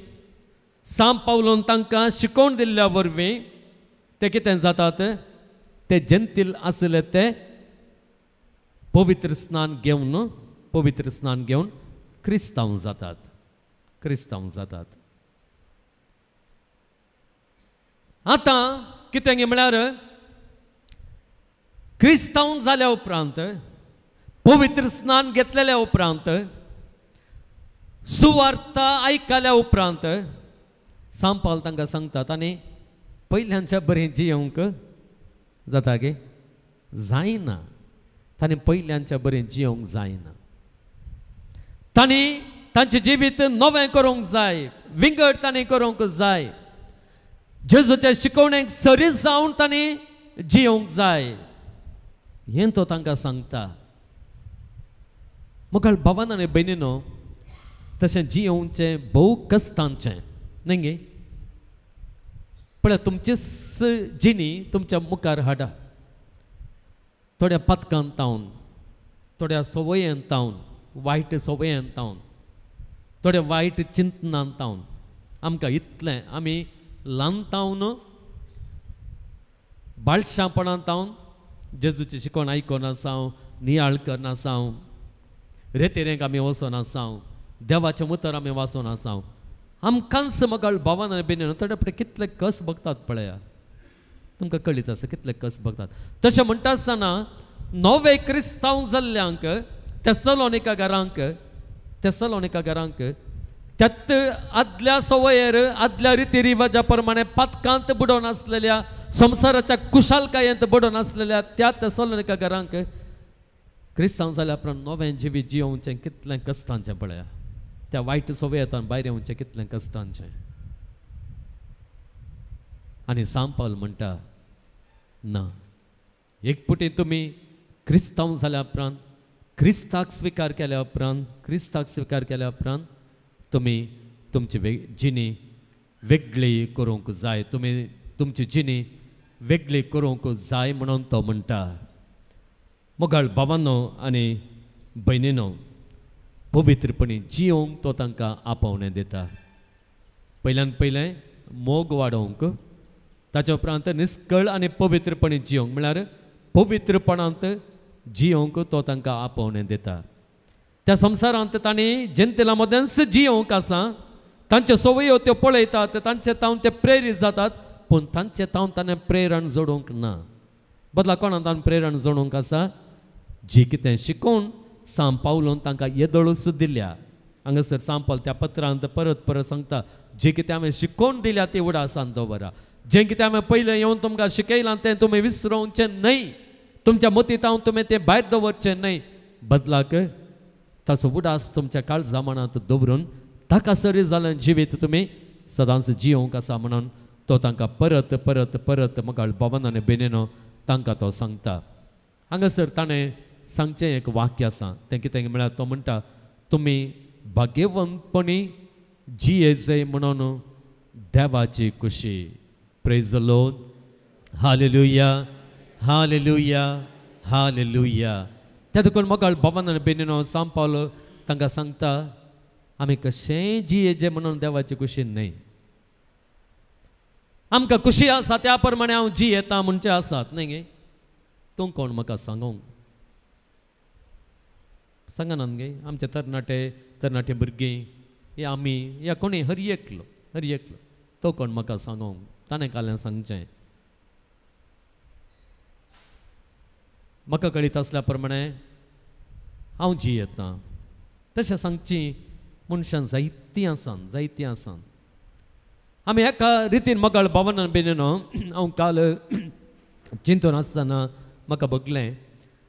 सांव पावलून तांकां शिकोवन दिल्ल्या वरवीं ते कितें जातात? ते जनतील आशिल्ले ते पवित्र स्नान घेवन, पवित्र स्नान घेवन क्रिस्तांव जातात, क्रिस्तांव जातात. आतां कितें म्हळ्यार क्रिस्तांव जाल्या उपरांत, पवित्र स्नान घेतलेल्या उपरांत, सुवार्ता आयकल्या उपरांत सांव पावल तांकां सांगतात आनी पयल्यांच्या बरें जियोंक जाता गे जायना. तांणी पयल्यांच्या बरें जियोंक जायना. तांणी तांचें जिवीत नवें करूंक जाय, विंगड तांणी करूंक जाय, जेजूच्या शिकवणेक सरी जावन तांणी जियोंक जाय हें तो तांकां सांगता. मुखार भावान आनी भयणीनो, तशें जियोवचें भोव कश्टांचें न्ही गे. पळय तुमचीच जिणी तुमच्या मुखार हाडा. थोड्या पातकांत तावन, थोड्या संवयेन तावन, वायट संवयेन तावन, थोड्या वायट चिंतनान तावन आमकां इतलें आमी ल्हान तावन बाळशापणान तावन जेजूची शिकवण आयकून आसाव, नियाळ करना आसाव, रेतेरेंक आमी वचोन आसाव, देवाचें उतर आमी वाचून आसाव. आमकांच मगाळ भावान आनी भयणीनो थोडे फुडें कितले कस बघतात पळया, तुमकां कळीत आसा कितले कस बघतात. तशें म्हणटा आसतना नवे क्रिस्तांव जाल्ल्यांक तेसलोनिका घरांक, तेसलोनिका घरांक त्यात आदल्या संवयेर, आदल्या रिती रिवाजा प्रमाणे पातकांत बुडोवन आसलेल्या, संवसाराच्या कुशालकायेंत बुडोवन आसलेल्या त्या तेसलोनिका घरांक क्रिस्तांव जाल्या उपरांत नवें जिवीत जियोवचें कितलें कश्टांचें पळया. त्या वायट संवयेंतल्यान भायर येवचें कितलें कश्टांचें. आनी सांव पावल म्हणटा ना, एक पुटी तुमी क्रिस्तांव जाल्या उपरांत, क्रिस्ताक स्विकार केल्या उपरांत, क्रिस्ताक स्विकार केल्या उपरांत तुमी तुमची जिणी वेगळी करूंक जाय, तुमी तुमची जिणी वेगळी करूंक जाय म्हणून तो म्हणटा. मोगाळ भावांनो आनी भयणीनो, पवित्रपणी जियोंक तो तांकां आपोवणें दिता. पयल्यान पयलें मोग वाडोवंक, ताच्या उपरांत निस्कळ आनी पवित्रपणी जियोंक, म्हळ्यार पवित्रपणांत जियोंक तो तांकां आपोवणें दिता. त्या संवसारांत तांणी जनतेला मदेंच जियोंक आसा, तांच्यो संवयो त्यो पळयतात, तांचे तावन ते प्रेरीत जातात, पूण तांचे तावन ताणें प्रेरण जोडूंक ना. बदला कोणान ताणें प्रेरण जोडूंक आसा? जी कितें शिकोवन सांव पावलून तांकां येदोळूच दिल्या. हांगासर सांव पावल त्या पत्रांत परत परत सांगता, जे कितें हांवें शिकोवन दिल्या ती उडासान दवरा, जें कितें हांवें पयलें येवन तुमकां शिकयलां तें तुमी विसरोवचें न्हय, तुमच्या मतींत हांव तुमी तें भायर दवरचें न्हय, बदलाक ताचो उडास तुमच्या काळजा मनांत दवरून ताका सरी जालें जिवीत तुमी सदांच जियोंक आसा म्हणून तो तांकां परत परत परत मोगाळ भावान आनी भयणीनो तांकां तो सांगता. हांगासर ताणें सांगचें एक वाक्य आसा, तें कितें म्हळ्यार तो म्हणटा, तुमी भाग्यवंतपणी जियेजय म्हणून देवाची खुशी. Praise the Lord, hallelujah, hallelujah, hallelujah. त्या देखून मोगाळ भावान आनी भयणीनो सांव पावल तांकां सांगता, आमी कशेंय जियेजे म्हणून देवाची खुशी न्हय. आमकां खुशी आसा त्या प्रमाणे हांव जियेता म्हणचे आसात न्हय गे. तूं कोण म्हाका सांगूंक सांगना गे. आमचे तरणाटे तरणाटे भुरगीं या आमी या कोणी हर एकलो हर एकलो तो कोण म्हाका सांगूंक, ताणें काल्यां सांगचें. म्हाका कळीत आसल्या प्रमाणे हांव जियेता तशें सांगची मनशां जायतीं आसान, जायतीं आसान. आमी एका रितीन मोगाळ भावान भयणीनो, हांव काल चिंतून आसतना म्हाका भोगलें,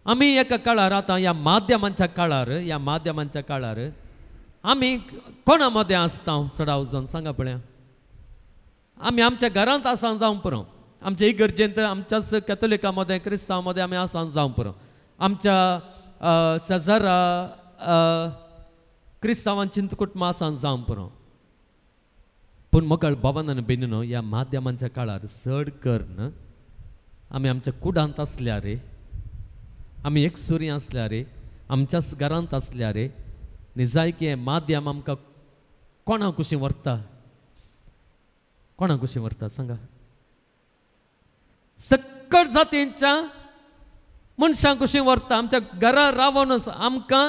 आमी एका काळार आतां ह्या माध्यमांच्या काळार, ह्या माध्यमांच्या काळार आमी कोणा मदें आसता चडाव जावन सांगा पळया. आमी आमच्या घरांत आसा जावं पुरो, आमच्या इगर्जेंत आमच्याच कॅथोलिका मदें क्रिस्तांव मदें आमी आसा जावं पुरो, आमच्या शेजारा क्रिस्तांवांची कुटुंबां आसा जावं पुरो. पूण मोगाळ भावान आनी भयणीनो, ह्या माध्यमांच्या काळार चड करून आमी आमच्या कुडांत आसल्यार रे, आमी एकसुरी आसल्यार रे, आमच्याच घरांत आसल्यार रे, निजायकी हें माध्यम आमकां कोणा कुशीं व्हरता, कोणा कुशीं व्हरता सांगा. सकट जातींच्या मनशां कुशीं व्हरता. आमच्या घरा रावोनच आमकां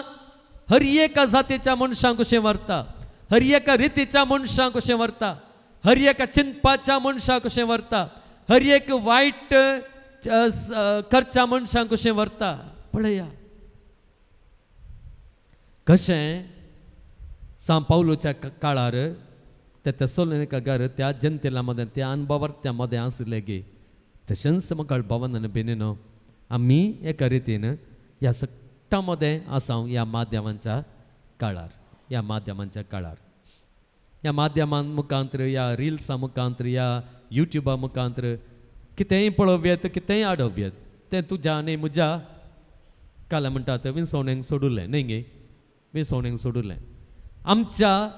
हर एका जातीच्या मनशां कुशीं व्हरता, हर एका रितीच्या मनशां कशें व्हरता, हर एका चिंतपाच्या मनशां कशें व्हरता, हर एक वायट करच्या मनशां कशें व्हरता. पळया कशें सांव पावलूच्या काळार त्या तेसलोनिका घर त्या जनतेला मदें त्या अनभवार्थ्या मदें आसले गे, तशेंच मोगाळ भावान आनी भयणीनो आमी एका रितीन ह्या सगळ्या मदें आसा ह्या माध्यमांच्या काळार, ह्या माध्यमांच्या काळार, ह्या माध्यमां मुखांतर, ह्या रिल्सां मुखांतर, ह्या युट्युबा मुखांतर कितेंय पळोवयेत, कितेंय आडोवयेत. तें तुज्या आनी म्हज्या काल म्हणटात विंसवणेक सोडुलें न्हय गे, विंसवणेक सोडुलें. आमच्या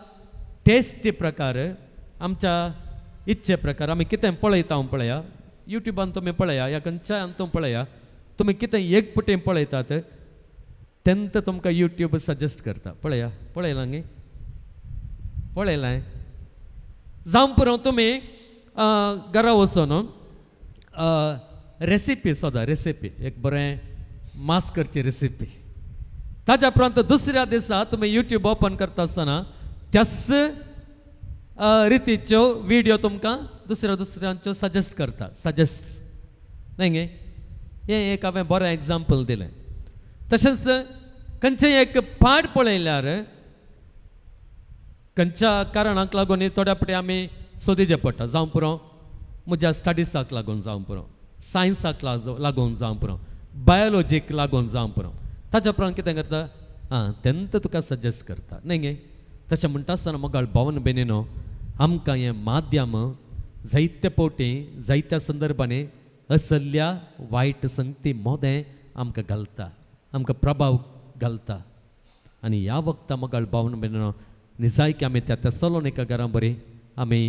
टेस्टी प्रकार, आमच्या इच्छे प्रकार आमी कितें पळयता पळया, युट्युबान तुमी पळया या खंयच्याय हातूंत पळया, तुमी कितें एक पुटें पळयतात तेन्ना तुमकां युट्यूब सजेस्ट करता. पळया, पळयलां गे, पळयलां जावं पुरो. तुमी घरा वचून रेसिपी सोदा, रेसिपी एक बरें मास करची रेसिपी, ताज्या उपरांत दुसऱ्या दिसा तुमी युट्यूब ओपन करता आसतना त्याच रितीच्यो विडियो तुमकां दुसऱ्या दुसऱ्यांच्यो सजेस्ट करता, सजेस्ट न्हय गे. हें एक हांवें बरें एग्जाम्पल दिलें. तशेंच खंयचें एक पाठ पळयल्यार खंयच्या कारणाक लागून थोड्या फावटी आमी सोदीचें पडटा, जावं पुरो म्हज्या स्टडिजाक लागून जावं पुरो, सायन्साक लागून जावं पुरो, बायोलॉजीक लागून जावं पुरो. ताच्या उपरांत कितें करता, आं तेन्ना तुका सजेस्ट करता न्हय गे. तशें म्हणटा आसतना मोगाळ भावन भयणीनो, आमकां हें माध्यम जायते फावटी जायत्या संदर्भांनी असल्या वायट संगती मोदें आमकां घालता, आमकां प्रभाव घालता. आनी ह्या वखदां मोगाळ भावन भयणीनो, निजायकी आमी त्या तेसलोनिका घरां बरी आमी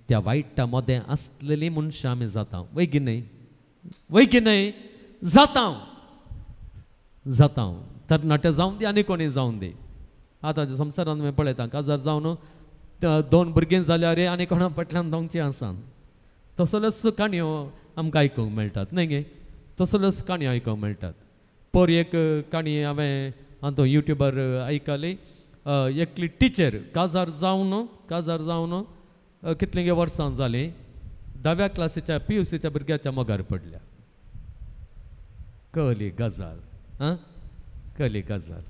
त्या वायटा मदें आसलेली मनशां आमी जाता. वय की न्हय? वय की न्हय? जाता जाता. तरणाटे जावन दी आनी कोणी जावन दी. आतां संवसारांत आमी पळयता काजार जावन 2 भुरगीं जाल्यार आनी कोणा फाटल्यान धांवचीं आसा. तसल्योच काणयो आमकां आयकूंक मेळटात न्हय गे? तसल्योच काणयो आयकूंक मेळटात. पोर एक काणी हांवें आतां युट्यूबार आयकली. एकली टिचर काजार जावन कितलीं वर्सां जालीं 10व्या क्लासीच्या PUCच्या भुरग्याच्या मोगार पडल्या. कळ्ळी गजाल? आं, कळ्ळी गजाल.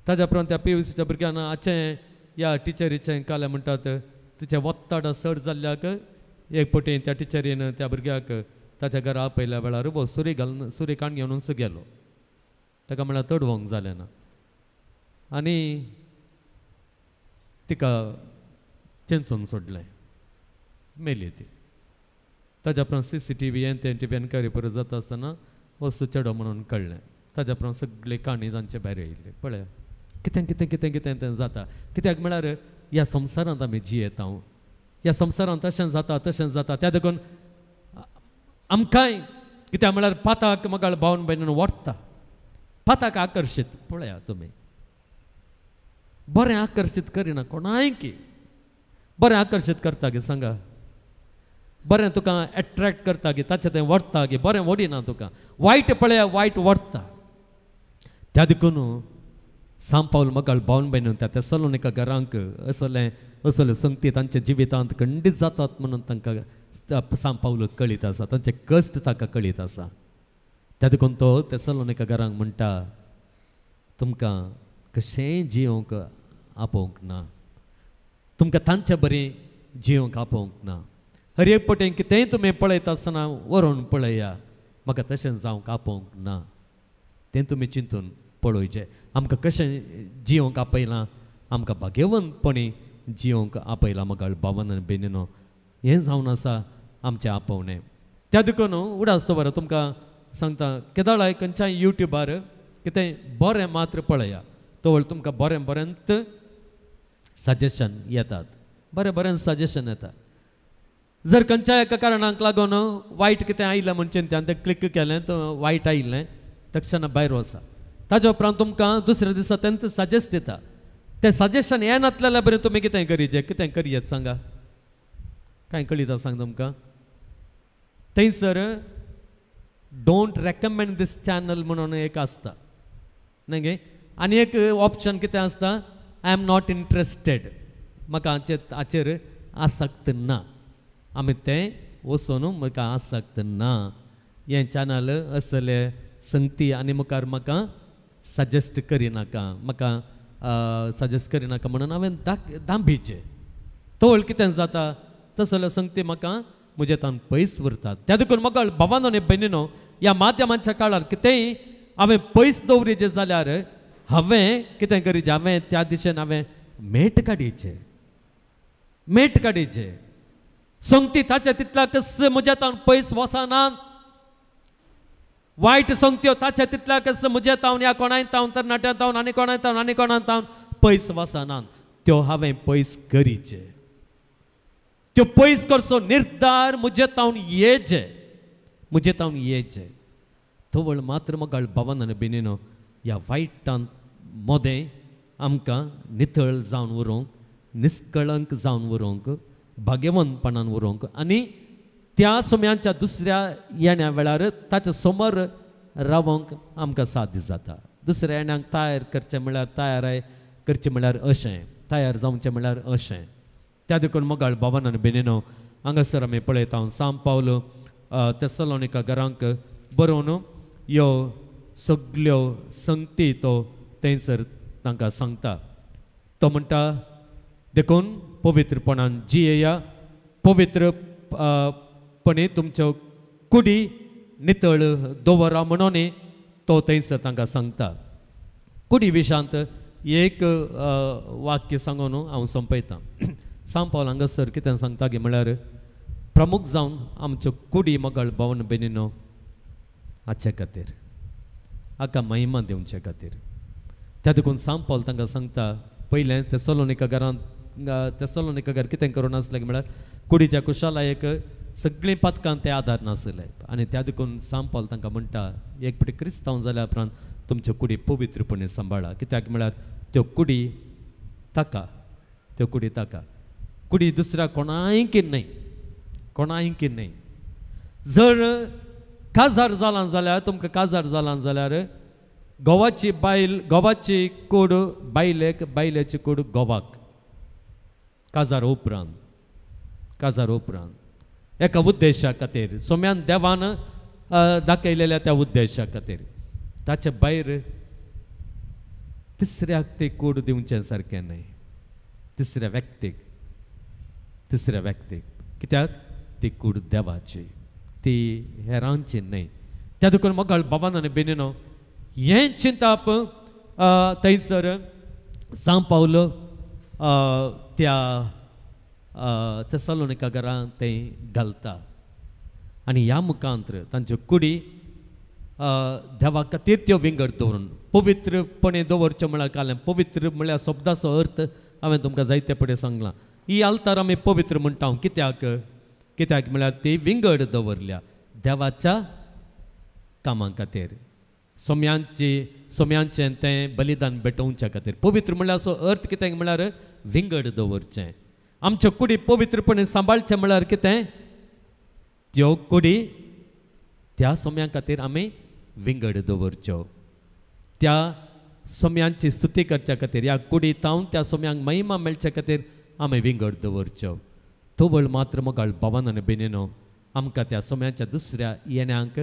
ताज्या उपरांत त्या PUCच्या भुरग्यान आचें ह्या टिचरीचें कालें म्हणटात तिचें वत्ताड चड जाल्ल्याक एक पटी त्या टिचरीन त्या भुरग्याक ताच्या घरा आपयल्या वेळार वो सुरी घालून सुरी काण घेवन गेलो. ताका म्हळ्यार तडवंक जालें ना आनी तिका चेंचून सोडलें, मेली ती. ताज्या उपरांत CCTV हें तें टी व्ही एनक्वायरी पुरो जाता आसतना वस्तू चेडो म्हणून कळ्ळें. ताज्या उपरांत सगळी काणी तांचे भायर येयल्ली. पळया कितें कितें कितें कितें तें जाता. कित्याक म्हळ्यार ह्या संवसारांत आमी जियेता, ह्या संवसारांत तशें जाता तशें जाता. त्या देखून आमकांय कित्याक म्हळ्यार पाताक मगाळ भावन भयणीन व्हरता, पाताक आकर्शीत. पळया तुमी बरें आकर्शीत करिना कोणाय की बरें आकर्शीत करता गे सांगा, बरें तुका एट्रेक्ट करता गे, ताचें तें व्हरता गे, बरें व्हडिना तुका. वायट पळया वायट व्हरता. त्या देखून सांव पावल मगाळ भावन भयणीन त्या तेसलोनिका घरांक असलें असल्यो संगती तांच्या जिवितांत खंडीत जातात म्हणून तांकां सांव पावल कळीत आसा, तांचे कश्ट ताका कळीत आसा. त्या देखून तो तेसलोनिका घरांक म्हणटा तुमकां कशेंय जियोंक आपोवंक ना, तुमकां तांचे बरें जियोंक आपोवंक ना. हर एक पटेन कितेंय तुमी पळयता आसतना व्हरून पळया, म्हाका तशें जावंक आपोवंक ना. तें तुमी चिंतून पळोवचें. आमकां कशें जियोंक आपयलां, आमकां भाग्यवंतपणी जियोंक आपयलां मगाळ भावन आनी भयणीनो. हें जावन आसा आमचें आपोवणें. त्या देखून उडास दवर तुमकां सांगता केदाळाय खंयच्याय युट्यूबार कितें बरें मात्र पळया, तवळ तुमकां बरें बरेंत सजेशन येतात, बरें बरें सजेशन येता. जर खंयच्याय एका कारणाक लागून वायट कितें आयलें म्हणचें त्यान तें क्लिक केलें तर वायट आयिल्लें तक्षणा भायर वचा. ताज्या उपरांत तुमकां दुसऱ्या दिसा तेंच सजेस्ट दिता. तें सजेशन येनातलें बरें तुमी कितें करीचें, कितें करयेत सांगा, कांय कळीत सांग तुमकां. थंयसर don't recommend these channel म्हणून एक आसता न्हय गे. आनी एक ऑप्शन कितें आसता, I am not interested, म्हाका हाचेर आसक्त ना, आमी तें वचून म्हाका आसक्त ना, हें चॅनल असले संगती आनी मुखार म्हाका सजेस्ट करिनाका, म्हाका सजेस्ट करिनाका म्हणून हांवें दांबीचें. तोळ कितें जाता तसले संगती म्हाका म्हजे तान पयस उरतात. त्या देखून म्हाका भावानो आनी भयणीनो ह्या माध्यमांच्या काळार कितेंय हांवें पयस दवरिचें जाल्यार हांवें कितें करीचें, हांवें त्या दिशेन हांवें मेट काडीचें, मेट काडीचें. संगती ताच्या तितल्याकच म्हज्या तावन पयस वचनात, वायट संगत्यो ताच्या तितल्याकच म्हज्या तावन ह्या कोणाय तावन तरणाट्या तावन आनी कोणाय तावन आनी कोणाय तावन पयस वचनात, त्यो हांवें पयस करीचे. त्यो पयस करचो निर्धार म्हजे तावन येचे, म्हजे तावन येचे. तवळ मात्र मगाळ भावन आनी भयणीनो ह्या वायटान मोदें आमकां नितळ जावन उरोवंक, निस्कळंक जावन उरोवंक, भाग्यवंतपणान उरोवंक आनी त्या समयांच्या दुसऱ्या येण्या वेळार ताच्या समोर रावंक आमकां साध्य जाता. दुसऱ्या येण्याक तयार करचें म्हळ्यार तयार करचें म्हळ्यार अशें, तयार जावचें म्हळ्यार अशें. त्या देखून मगाळ भावन आनी भयणीनो हांगासर आमी पळयता हांव सांव पावल तेसलोनिका घरांक बरोवन ह्यो सगल्यो संगती तो थंयसर तांकां सांगता. तो म्हणटा देखून पवित्रपणान जियेया, पवित्रपणे तुमच्यो कुडी नितळ दवरा म्हणून तो थंयसर तांकां सांगता. कुडी विशांत एक वाक्य सांगून हांव सोंपयतां. सांव पावल हांगासर कितें सांगता गे म्हळ्यार प्रमुख जावन आमच्यो कुडी मगाळ भावन भयणीनो हाचे खातीर, हाका महिमा दिवचे खातीर. त्या देखून सांव पावल तांकां सांगता पयलें तेसलोनिका घरांत तेसलोनिका कितें करूं नासलें म्हळ्यार कुडीच्या कुशालायक सगळीं पातकां ते आदार नासले आनी त्या देखून सांत पावल तांकां म्हणटा एक फावटी क्रिस्तांव जाल्या उपरांत तुमच्यो कुडी पवित्रपणे सांबाळा. कित्याक म्हळ्यार त्यो कुडी ताका, त्यो कुडी ताका, कुडी दुसऱ्या कोणायकी न्हय, कोणायकी न्हय. जर काजार जालां जाल्यार तुमकां काजार जालां जाल्यार गोवाची बायल, गोवाची कूड बायलेक, बायलेची कूड गोवाक, काजार उपरांत, काजार उपरांत एका उद्देशा खातीर सोम्यान देवान दाखयलेल्या त्या उद्देशा खातीर ताचे भायर तिसऱ्याक ते कूड दिवचें सारकें न्हय, तिसऱ्या व्यक्तीक, तिसऱ्या व्यक्तीक. कित्याक ती कूड देवाची, ती हेरांची न्हय. त्या देखून मोगाळ बाबान आनी बेनीनो हें चिंताप थंयसर सांत पावल त्या तेसलोनिका घरांत थंय घालता आनी ह्या मुखांत्र तांच्यो कुडी देवा खातीर त्यो विंगड दवरून पवित्रपणे दवरच्यो. म्हळ्यार कालें पवित्र म्हळ्यार शब्दाचो अर्थ हांवें तुमकां जायते फुडें सांगलां. ही आल्तार आमी पवित्र म्हणटा कित्याक? कित्याक म्हळ्यार ती विंगड दवरल्या देवाच्या कामां खातीर, सोम्यांची सोम्यांचें तें बलिदान भेटोवच्या खातीर. पवित्र म्हळ्यार असो अर्थ कितें म्हळ्यार विंगड दवरचें. आमच्यो कुडी पवित्रपणे सांबाळचें म्हळ्यार कितें? त्यो कुडी त्या सोम्यां खातीर आमी विंगड दवरच्यो, त्या सोम्यांची स्तुती करच्या खातीर, ह्या कुडी तावन त्या सोम्यांक महिमा मेळच्या खातीर आमी विंगड दवरच्यो. तवळ मात्र मोगाळ भावान आनी बेनीनो आमकां त्या सोम्यांच्या दुसऱ्या येण्यांक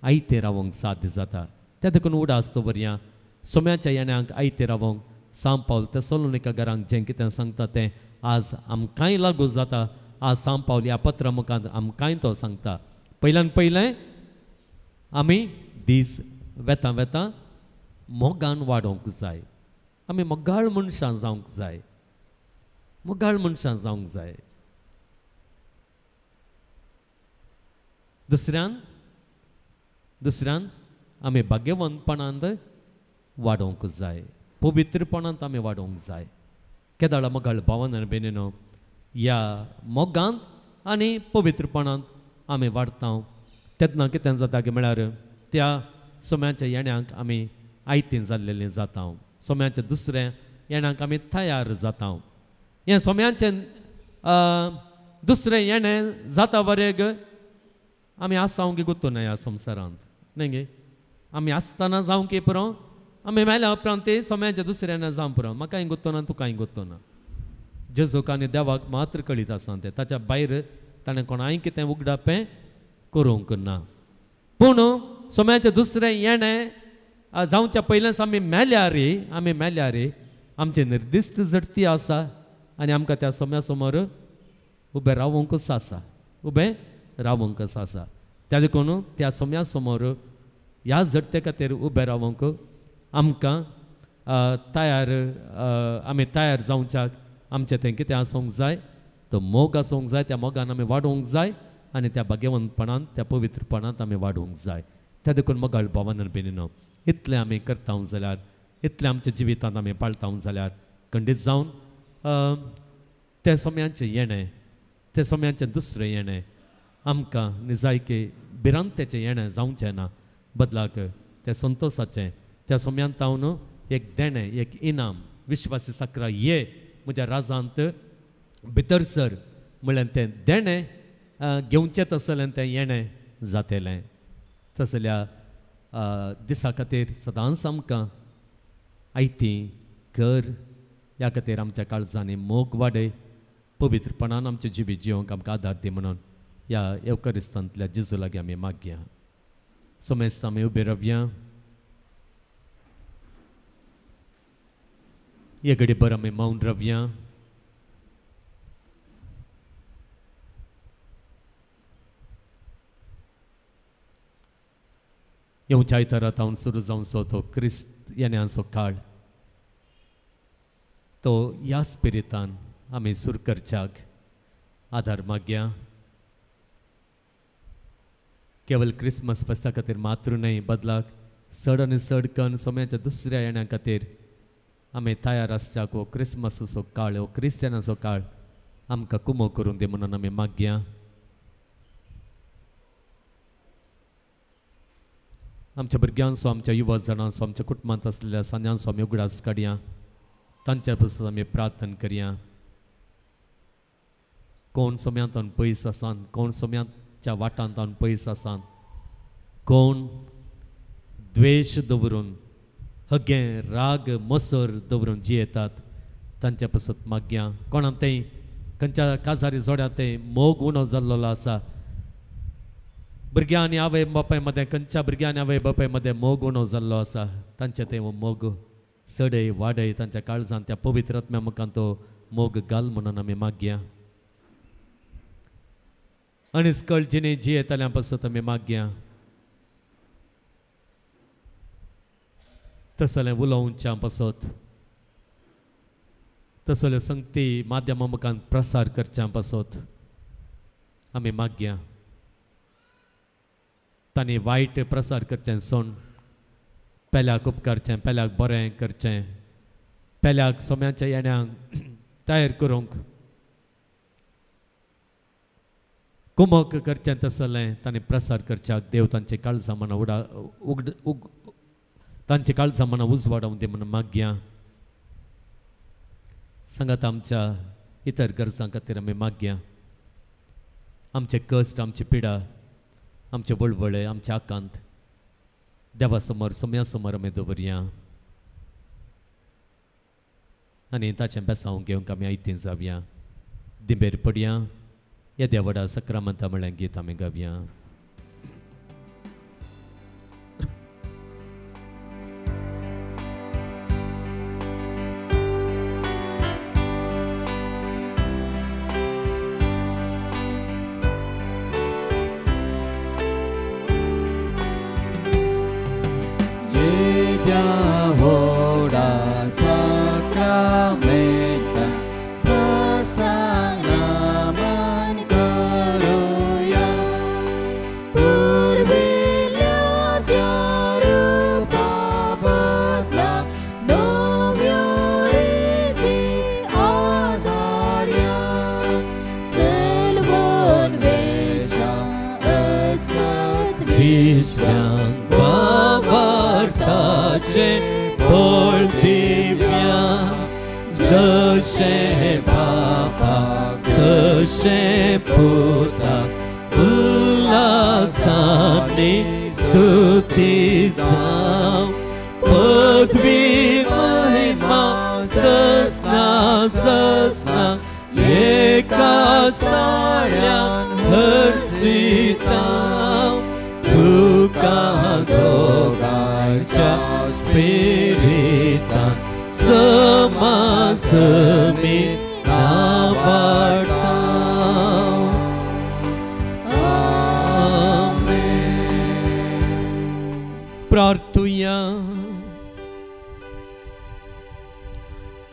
आयते रावंक साध्य जाता. त्या देखून उडास दवरया सोम्याच्या येण्यांक आयते रावंक. सांत पावल तेसलोनिका घरांक जें कितें सांगता तें आज आमकांय लागू जाता. आज सांत पावल ह्या पत्रा मुखार आमकांय तो सांगता. पयल्यान पयलें आमी दीस वेता वेता मोगान वाडोवंक जाय, आमी मोगाळ मनशां जावंक जाय, मोगाळ मनशां जावंक जाय. दुसऱ्यान दुसऱ्यान आमी भाग्यवंतपणांत वाडोवंक जाय, पवित्रपणांत आमी वाडोवंक जाय. केदाळा मोगाळ भावान आनी बेनीनो ह्या मोगांत आनी पवित्रपणांत आमी वाडटा तेन्ना कितें जाता की म्हळ्यार त्या सोम्याच्या येण्यांक आमी आयतीं जाल्लेलीं जाता, सोम्याच्या दुसऱ्या येण्यांक आमी तयार जाता. हें सोम्यांचें दुसरें येणें जाता वरेग आमी आसावंक गुत्तो ना ह्या संवसारांत न्हय गे. आमी आसतना जावंक पुरो, आमी मेल्या उपरांत ते सोम्याच्या दुसऱ्यान जावं पुरो. म्हाकाय गुत्तो ना, तुकाय गुत्तो ना. जेजूक आनी देवाक मात्र कळीत आसा तें, ताच्या भायर ताणें कोणाय कितें उगडापें करूंक ना. पूण सोम्याचें दुसरें येणें जावच्या पयल्याच आमी मेल्या रे, आमी मेल्या रे, आमचें निर्दिश्ट झडती आसा आनी आमकां त्या सोम्या समोर उबें रावंकच आसा, उबें रावंकच आसा. त्या देखून त्या सोम्या समोर ह्या झडते खातीर उबें रावंक आमकां तयार, आमी तयार जावच्याक आमचें तें कितें आसूंक जाय, तो मोग आसूंक जाय, त्या मोगान आमी वाडोवंक जाय आनी त्या भाग्यवंतपणांत त्या पवित्रपणांत आमी वाडोवंक जाय. त्या देखून मोगाळ भावान आनी बेनीनो इतलें आमी करता जाल्यार, इतलें आमच्या जिवितांत आमी पाळता जाल्यार खंडीत जावन त्या सोम्यांचें येणें, त्या सोम्यांचें दुसरें येणें आमकां निजायके भिरांतेचें येणें जावचें ना, बदलाक त्या संतोसाचें त्या सोम्यांत तावन एक देणें, एक इनाम, विश्वासी साकरा ये म्हज्या राजांत भितर सर म्हणल्यार तें देणें घेवचें तसलें तें येणें जातलें. तसल्या दिसा खातीर सदांच आमकां आयती कर, ह्या खातीर आमच्या काळजांनी मोग वाडय, पवित्रपणान आमचें जिवीत जिवंक आमकां आदार दी म्हणून ह्या येवकरिस्तांतल्या जेजू लागीं आमी मागया. सोमेस्त आमी उबे रावया, हे घडी भर आमी मौन रावया. येवच्या आयतारा तावन सुरू जावचो तो क्रिस्त येण्याचो काळ, तो ह्या स्पिरितान आमी सुरू करच्याक आदार मागया. केवल क्रिसमस फेस्ता खातीर मात्र न्हय, बदलाक चड आनी चड कन्न सोम्याच्या दुसऱ्या येण्या खातीर आमी तयार आसच्याक हो क्रिसमसाचो काळ, हो क्रिस्तियनाचो काळ आमकां कुमो करूंक दी म्हणून आमी मागया. आमच्या भुरग्यांचो, आमच्या युवा जाणांचो, आमच्या कुटुंबांत आसलेल्या सान्यांचो आमी उगडास काडया, तांच्या पसून आमी प्रार्थना करया. कोण सोम्यांत पयस आसान, कोण सोम्यांच्या वाटांत पयस आसान, कोण द्वेश दवरून हगें राग मसर दवरून जियेतात तांच्या पसत मागया. कोणाक तें खंयच्या काजारी जोड्या तें मोग उणो जाल्लो आसा, भुरग्यां आनी आवय बापाय मदें, खंयच्या भुरग्यां आनी आवय बापाय मदें मोग उणो जाल्लो आसा, तांचे तें मोग सडय वाडय, तांच्या काळजान त्या पवित्र आत्म्या मुखान तो मोग घाल म्हणून आमी मागया. अनिस्कळ जिणे जियेतल्या पासत आमी मागया. तसलें उलोवच्या पासत, तसल्यो संगती माध्यमा मुखान प्रसार करच्या पासत आमी मागया. तांणी वायट प्रसार करचें सोण पेल्याक उपकारचें, पेल्याक बरें करचें, पेल्याक सोम्याच्या येण्यांक तयार करूंक कुमक करचें तसलें तांणी प्रसार करच्याक देव तांचे काळजां मनां उडा उगड उग तांचे काळजां मनां उजवाडावन दी म्हणून मागया. सांगात आमच्या इतर गरजां खातीर आमी मागया. आमचे कश्ट, आमची पिडा, आमचे वळवळे, आमचे आकांत देवा समोर सोम्या समोर आमी दवरया आनी ताचें बेसांव घेवंक आमी आयतीं जावया. दिंबेर पडया, येद्या व्हडा सक्रामंता म्हळ्यार गीत आमी गावया.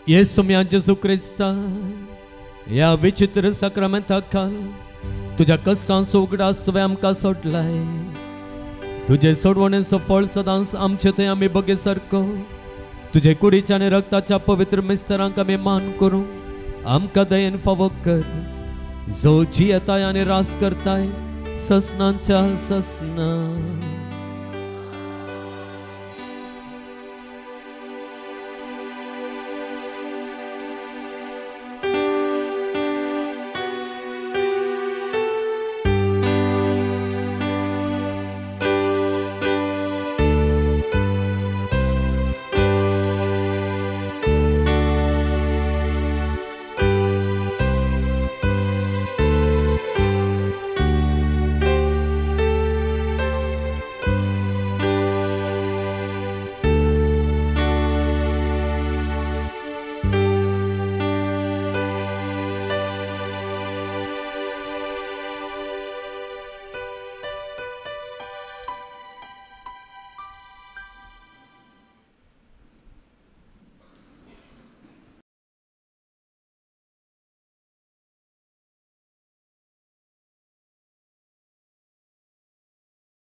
येसुम्या जेजू क्रिस्ता, ह्या विचित्र साक्रामेंता खाल तुज्या कश्टांचो उगडास तुवें आमकां सोडलाय. तुजे सोडवणेचो फळ सदांच आमचे थंय आमी बगे सारको तुजे कुडीच्या आनी रक्ताच्या पवित्र मिस्तरांक आमी मान करूं आमकां दयेन फावो कर, जो जियेताय आनी रास करताय ससनांच्या ससना.